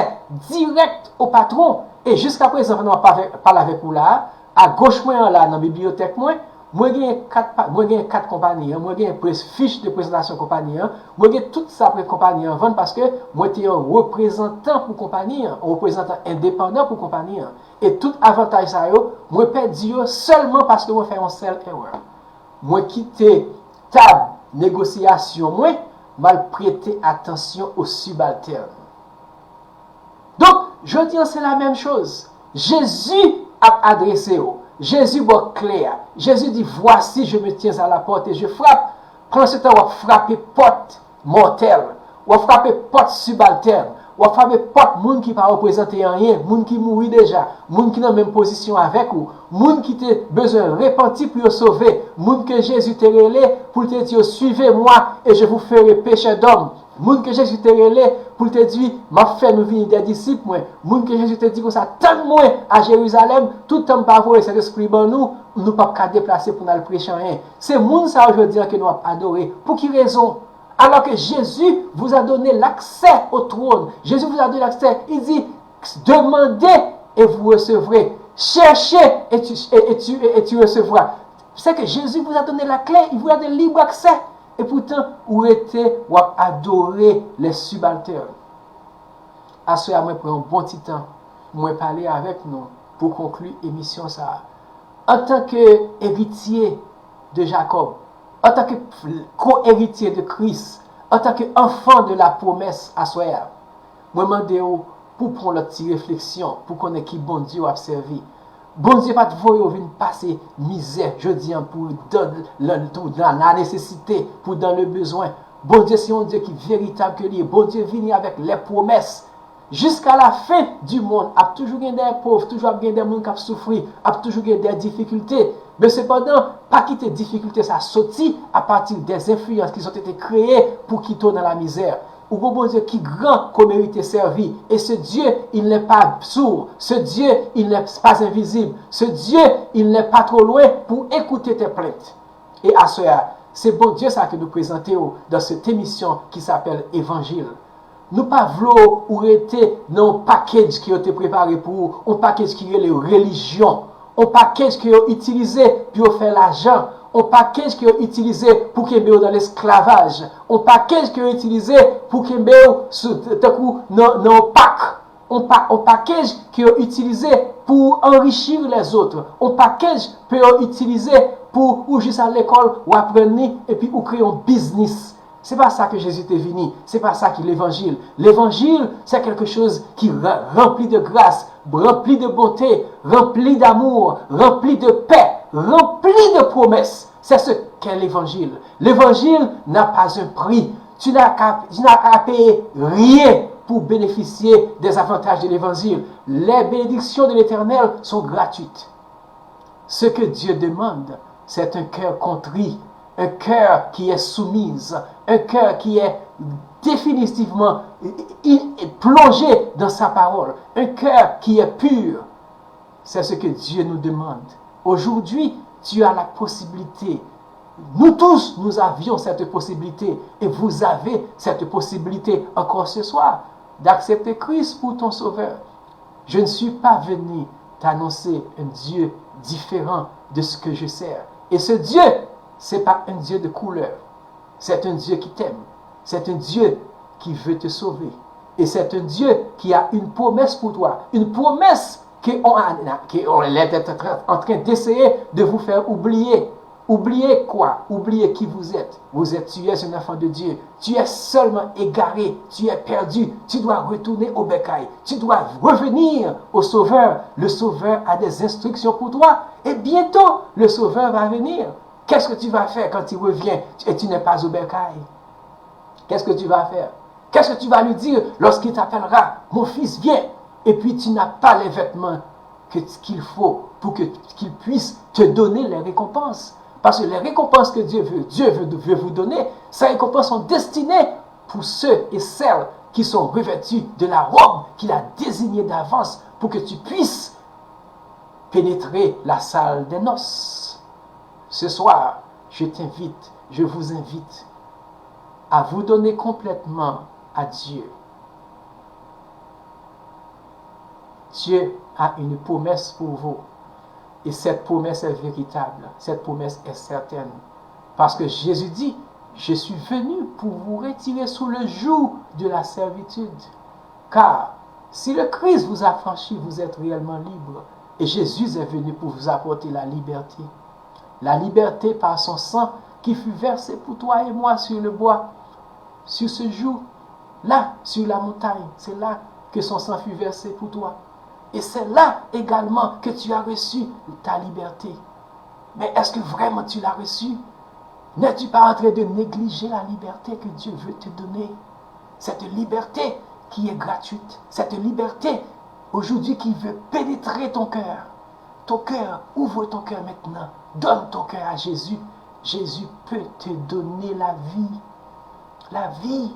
dirèk o patwon, e jiska prezan, pandan m ap pale avèk ou la a, agoch mwen an la, nan bibliyotèk mwen, mwen gen kat, mwen gen kat konpayi an, mwen gen fich de prezantasyon konpayi an, mwen gen tout sa ke konpayi an vann, paske mwen te yon reprezantan pou konpayi an, yon reprezantan endepandan pou konpayi an. E tout avantaj sa yo, mwen pèdi yo sèlman paske mwen fè yon sèl erè. Mwen kite tab negosyasyon mwen, m al prete atansyon aux subalternes. Donk, jodi an, se la menm choz. Jezi ap adrese w. Jezi ba w kle a. Jezi di, "Voici, je me tiens à la porte et je frappe." Pandan se tan, w ap frape pòt mòtèl. W ap frape pòt sibaltèn. W ap frape pòt moun ki pa reprezante anyen, moun ki mouri deja, moun ki nan menm pozisyon avèk ou, moun ki te bezwen repanti pou yo sove, moun ke Jezi te rele pou l te di yo, "Suivez-moi et je vous ferai pêcheurs d'hommes." Moun ke Jezi te rele pou l te di, "M ap fè nou vini de disip mwen." Moun ke Jezi te di konsa, "Tann mwen a Jerizalèm, toutan m pa voye Sentespri ban nou, nou p ap ka deplase pou n al preche anyen." Se moun sa yo jodi an ke nou ap adore. Pou ki rezon? Alors que Jésus vous a donné l'accès au trône. Jésus vous a donné l'accès. Il dit, "Demandez et vous recevrez. Cherchez et tu, et, et tu, et tu recevras." C'est que Jésus vous a donné la clé, il vous a donné libre accès. Et pourtant, ou rete, w ap adore les subalternes. Aswè a, mwen pran yon bon ti tan pou mwen pale avèk nou pou konkli emisyon sa a. Antanke eritye de Jakòb, antanke ko-eritye de Kris, antanke enfant de la promesse aswè a, mwen mande w pou pran lòt ti refleksyon pou konnen ki Bondye w ap sèvi. Bondye pa t voye w vin pase mizè jodi an pou w dan, dan, dan la nesesite, pou w dan le bezwen. Bondye se yon Dye ki veritab ke li ye. Bondye vini avèk lè pwomès. Jiska la fen di monn, ap toujou gen dè pòv, toujou ap gen dè moun k ap soufri, ap toujou gen dè difikilte. Men sepandan, pa kite difikilte sa soti apati dè enfliyans ki sot ete kreye pou kite w nan lamizè. Ou gon Bondye ki gran, ke w merite sèvi. Et ce Dieu, il n'est pas sourd. Ce Dieu, il n'est pas invisible. Ce Dieu, il n'est pas trop loin pour écouter tes plaintes. E aswè a, se Bondye sa ke nou prezante w dans cette émission qui s'appelle Évangile. Nou pa vle w rete nan yon package ke yo te prepare pou ou, yon package ki rele relijyon, yon package ke yo itilize pou yo fè lajan, yon package ke yo itilize pou kenbe w nan lesklavaj, yon package ke yo itilize pou kenbe w sou, tankou nan, nan yon pak. On pa, on package ke yo itilize pou anrichir les autres. On package ke yo itilize pou ou jis al lekòl, ou aprann li, epi ou kreye yon biznis. Se pa sa ke Jezi te vini. Se pa sa ki levanjil. Levanjil, c'est quelque chose qui ra-, rempli de grâce, rempli de bonté, rempli d'amour, rempli de paix, rempli de promesses. C'est ce qu'est l'évangile. L'évangile n'a pas un prix. Tu n'as qu'à, tu n'as qu'à payer rien pour bénéficier des avantages de l'évangile. Les bénédictions de l'Éternel sont gratuites. Ce que Dieu demande, c'est un cœur contrit, un cœur qui est soumis, un cœur qui est définitivement, i-, i-, plongé dans sa parole, un cœur qui est pur. C'est ce que Dieu nous demande. Aujourd'hui, tu as la possibilité, nous tous, nous avions cette possibilité, et vous avez cette possibilité encore ce soir, d'accepter Christ pour ton sauveur. Je ne suis pas venu t'annoncer un Dieu différent de ce que je sers. Et ce Dieu, c'est pas un Dieu de couleur. C'est un Dieu qui t'aime. C'est un Dieu qui veut te sauver. Et c'est un Dieu qui a une promesse pour toi. Une promesse que on a, que on est en train d'essayer de vous faire oublier. Oubliez quoi? Oubliez qui vous êtes. Vous êtes, tu es un enfant de Dieu. Tu es seulement égaré, tu es perdu. Tu dois retourner au bercail. Tu dois revenir au Sauveur. Le Sauveur a des instructions pour toi. Et bientôt, le Sauveur va venir. Qu'est-ce que tu vas faire quand il revient et tu n'es pas au bercail? Qu'est-ce que tu vas faire? Qu'est-ce que tu vas lui dire lorsqu'il t'appellera, mon fils, viens, et puis tu n'as pas les vêtements que, qu'il faut pour que, qu'il puisse te donner les récompenses? Parce que les récompenses que Dieu veut, Dieu veut, veut vous donner, ces récompenses sont destinées pour ceux et celles qui sont revêtus de la robe qu'il a désignée d'avance pour que tu puisses pénétrer la salle des noces. Ce soir, je t'invite, je vous invite à vous donner complètement à Dieu. Dieu a une promesse pour vous. Et cette promesse est véritable, cette promesse est certaine. Parce que Jésus dit, je suis venu pour vous retirer sous le joug de la servitude. Car si le Christ vous affranchit, vous êtes réellement libre. Et Jésus est venu pour vous apporter la liberté. La liberté par son sang qui fut versé pour toi et moi sur le bois. Sur ce joug, là, sur la montagne, c'est là que son sang fut versé pour toi. Et c'est là également que tu as reçu ta liberté. Mais est-ce que vraiment tu l'as reçu? N'es-tu pas en train de négliger la liberté que Dieu veut te donner? Cette liberté qui est gratuite, cette liberté aujourd'hui qui veut pénétrer ton cœur. Ton cœur, ouvre ton cœur maintenant. Donne ton cœur à Jésus. Jésus peut te donner la vie. La vie.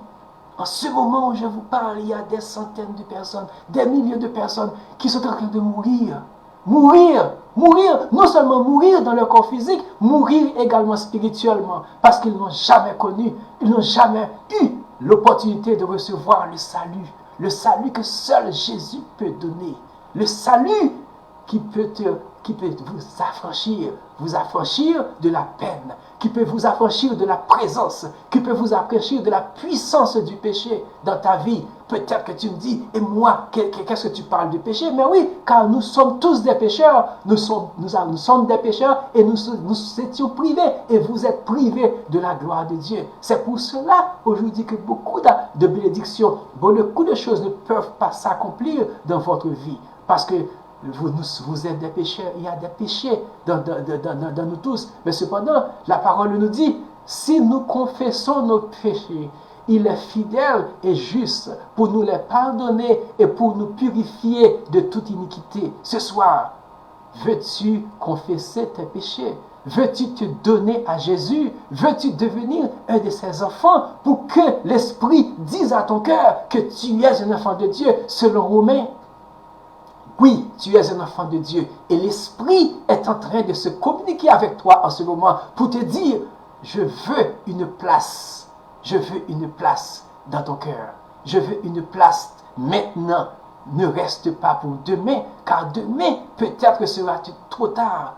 En ce moment où je vous parle, il y a des centaines de personnes, des milliers de personnes qui sont en train de mourir. Mourir, mourir, non seulement mourir dans leur corps physique, mourir également spirituellement, parce qu'ils n'ont jamais connu, ils n'ont jamais eu l'opportunité de recevoir le salut, le salut que seul Jésus peut donner, le salut qui peut, te, qui peut vous affranchir, vous affranchir de la peine, qui peut vous affranchir de la présence, qui peut vous affranchir de la puissance du péché dans ta vie. Peut-être que tu me dis, et moi, qu'est-ce que tu parles de péché? Mais oui, car nous sommes tous des pécheurs, nous sommes, nous, nous sommes des pécheurs et nous, nous étions privés et vous êtes privés de la gloire de Dieu. C'est pour cela aujourd'hui que beaucoup de, de bénédictions, beaucoup de choses ne peuvent pas s'accomplir dans votre vie. Parce que vous, nous, vous êtes des pécheurs, il y a des péchés dans, dans, dans, dans, dans nous tous. Mais cependant, la parole nous dit, si nous confessons nos péchés, il est fidèle et juste pour nous les pardonner et pour nous purifier de toute iniquité. Ce soir, veux-tu confesser tes péchés? Veux-tu te donner à Jésus? Veux-tu devenir un de ses enfants pour que l'Esprit dise à ton cœur que tu es un enfant de Dieu selon Romains? Oui, tu es un enfant de Dieu et l'Esprit est en train de se communiquer avec toi en ce moment pour te dire, je veux une place, je veux une place dans ton cœur, je veux une place maintenant, ne reste pas pour demain, car demain peut-être sera trop tard.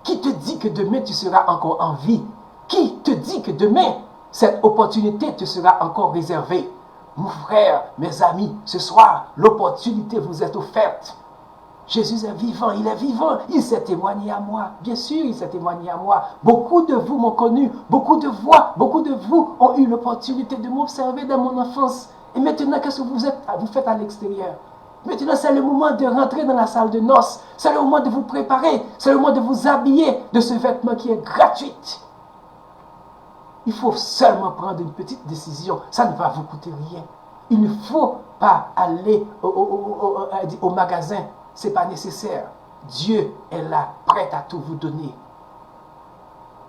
Qui te dit que demain tu seras encore en vie? Qui te dit que demain cette opportunité te sera encore réservée? Mon frère, mes amis, ce soir, l'opportunité vous est offerte. Jésus est vivant, il est vivant, il s'est témoigné à moi. Bien sûr, il s'est témoigné à moi. Beaucoup de vous m'ont connu, beaucoup de voix, beaucoup de vous ont eu l'opportunité de m'observer dans mon enfance. Et maintenant, qu'est-ce que vous, êtes, vous faites à l'extérieur? Maintenant, c'est le moment de rentrer dans la salle de noces. C'est le moment de vous préparer. C'est le moment de vous habiller de ce vêtement qui est gratuit. Il faut seulement prendre une petite décision. Ça ne va vous coûter rien. Il ne faut pas aller au, au, au, au, au, au magasin. Ce n'est pas nécessaire. Dieu est là, prêt à tout vous donner.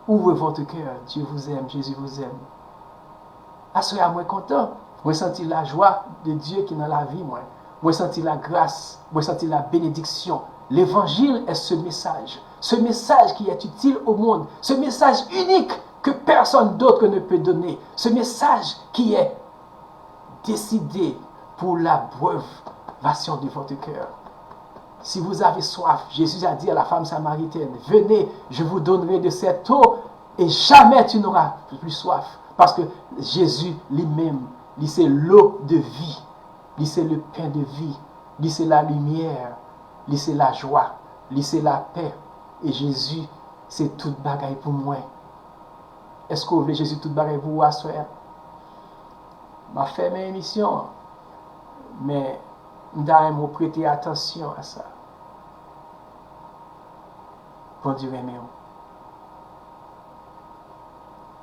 Ouvrez votre cœur. Dieu vous aime. Jésus vous aime. Aswè a, mwen kontan. Mwen santi lajwa de Dye ki nan lavi mwen. Mwen santi lagras. Mwen santi labenediksyon. Levanjil est ce message. Ce message qui est utile au monde. Ce message unique que personne d'autre ne peut donner. Ce message qui est décidé pour l'abreuvation de votre cœur. Si vous avez soif, Jésus a dit à la femme samaritaine, venez, je vous donnerai de cette eau et jamais tu n'auras plus soif. Paske Jezi li menm, li se lo de vi, li se le pen de vi, li se la limyè, li se lajwa, li se lapè. E Jezi Se tout bagay pou mwen. Èske w vle Jezi tout bagay pou ou aswè a? M ap fèmen emisyon an, men m ta renmen w prete atansyon a sa. Bondye renmen w.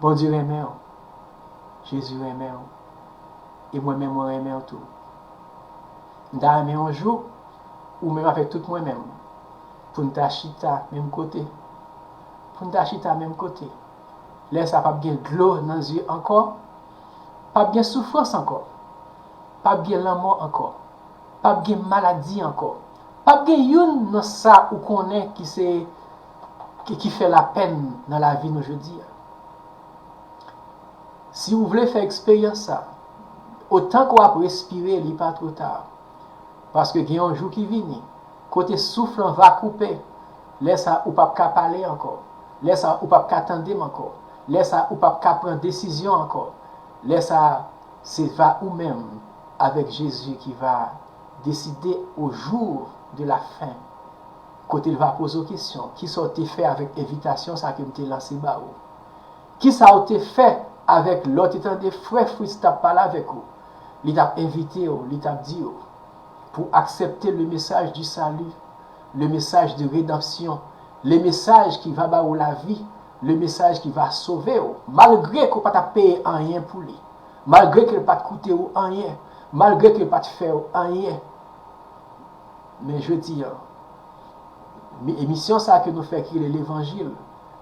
Bondye renmen w. Jezi renmen w. E mwen menm, mwen renmen w tou. M ta renmen yon jou, ou menm avèk tout mwen menm, pou n ta chita menm kote. Pou n ta chita menm kote. Lè sa a p ap gen dlo nan zye ankò. P ap gen soufrans ankò. P ap gen lanmò ankò. P ap gen maladi ankò. P ap gen youn nan sa ou konnen ki se, ki, ki fè lapèn nan lavi nou jodi a. Si w vle fè eksperyans sa, otan ke w ap respire, li pa twò ta. Paske gen yon jou ki vini, kote souf lan va koupe. Lè sa a, ou p ap ka pale ankò. Lè sa a, ou p ap ka tande m ankò. Lè sa a, ou p ap ka pran desizyon ankò. Lè sa a, se va ou menm avèk Jezi ki va deside au jour de la fin, kote l va poze w kesyon, kisa w te fè avèk envitasyon sa a ke m te lanse ba ou? Kisa w te fè avèk lè w te tande frè Fritz t ap pale avèk ou? Li t ap envite w, li t ap di w pou aksepte le message du salut, le message de rédemption, le message ki va ba ou lavi, le message ki va sove w, malgre ke w pa t ap peye anyen pou li, malgre ke l pa t koute w anyen, malgre ke l pa t fè w anyen. Men jodi a, mi-, emisyon sa a ke nou fè ki rele Levanjil,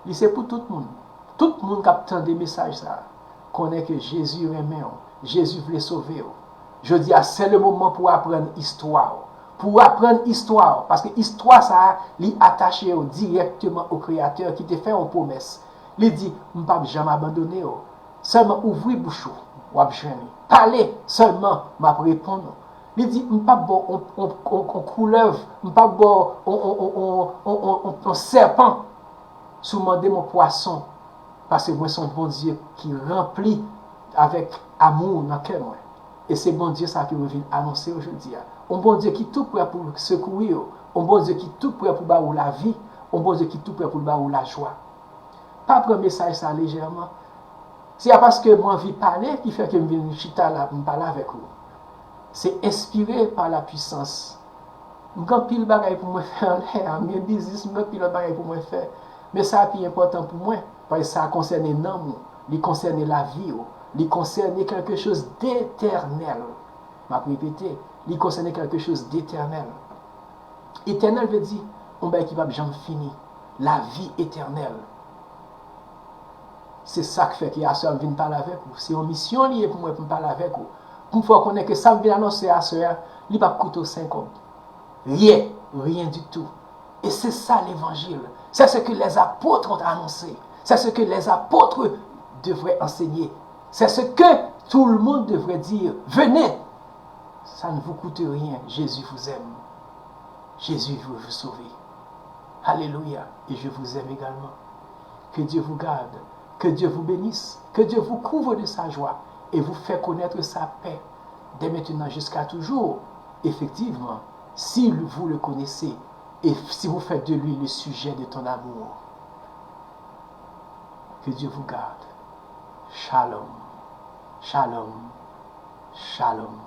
li se pou tout moun. Tout moun k ap tande mesaj sa a, konnen ke Jezi renmen w, Jezi vle sove w. Jodi a, se le moman pou w aprann istwa w. Pou w aprann istwa w, paske istwa sa a, li atache w dirèkteman o Kreyatè ki te fè yon pwomès. Li di, "M p ap janm abandone w." Sèlman ouvri bouch ou, w ap jwenn li. Pale sèlman, m ap reponn ou. Li di, "M p ap ba w on, on, on, on koulèv, m p ap ba w on, on, on sèpan. Si w mande m on pwason, paske mwen se yon Bondye ki ranpli avèk amou nan kè mwen." E se Bondye sa ke mwen vin anonse w jodi a. On Bondye ki tou prè pou sekouri w, on Bondye ki tou prè pou ba ou lavi, on Bondye ki tou prè pou l ba ou lajwa. Pa pran mesaj sa lejèman. Se pa paske mwen anvi pale ki fè ke m vin chita la pou m pale avèk ou. Se enspire pa la pwisans. M gen anpil bagay pou mwen fè anlè a, m gen biznis, m gen anpil lòt bagay pou mwen fè. Men sa pi enpòtan pou mwen, paske sa konsène nanm ou, li konsène lavi w, li konsène quelque chose d'éternel. M ap repete, li konsène quelque chose d'éternel. Etènèl vle di yon bagay ki p ap janm fini, lavi etènèl. Se sa k fè ke aswè a m vin pale avèk ou. Se yon misyon li ye pou mwen pou m pale avèk ou. Pou m fè w konnen ke sa m vin anonse aswè a, li p ap koute w senkòb. Rien, rien du tout. Et c'est ça l'évangile. C'est ce que les apôtres ont annoncé. C'est ce que les apôtres devraient enseigner. C'est ce que tout le monde devrait dire. Venez, ça ne vous coûte rien. Jésus vous aime. Jésus veut vous sauver. Alléluia. Et je vous aime également. Que Dieu vous garde. Que Dieu vous bénisse. Que Dieu vous couvre de sa joie et vous fait connaître sa paix dès maintenant jusqu'à toujours. Effectivement, si vous le connaissez et si vous faites de lui le sujet de ton amour. Que Dieu vous garde. Shalom. Shalom. Shalom.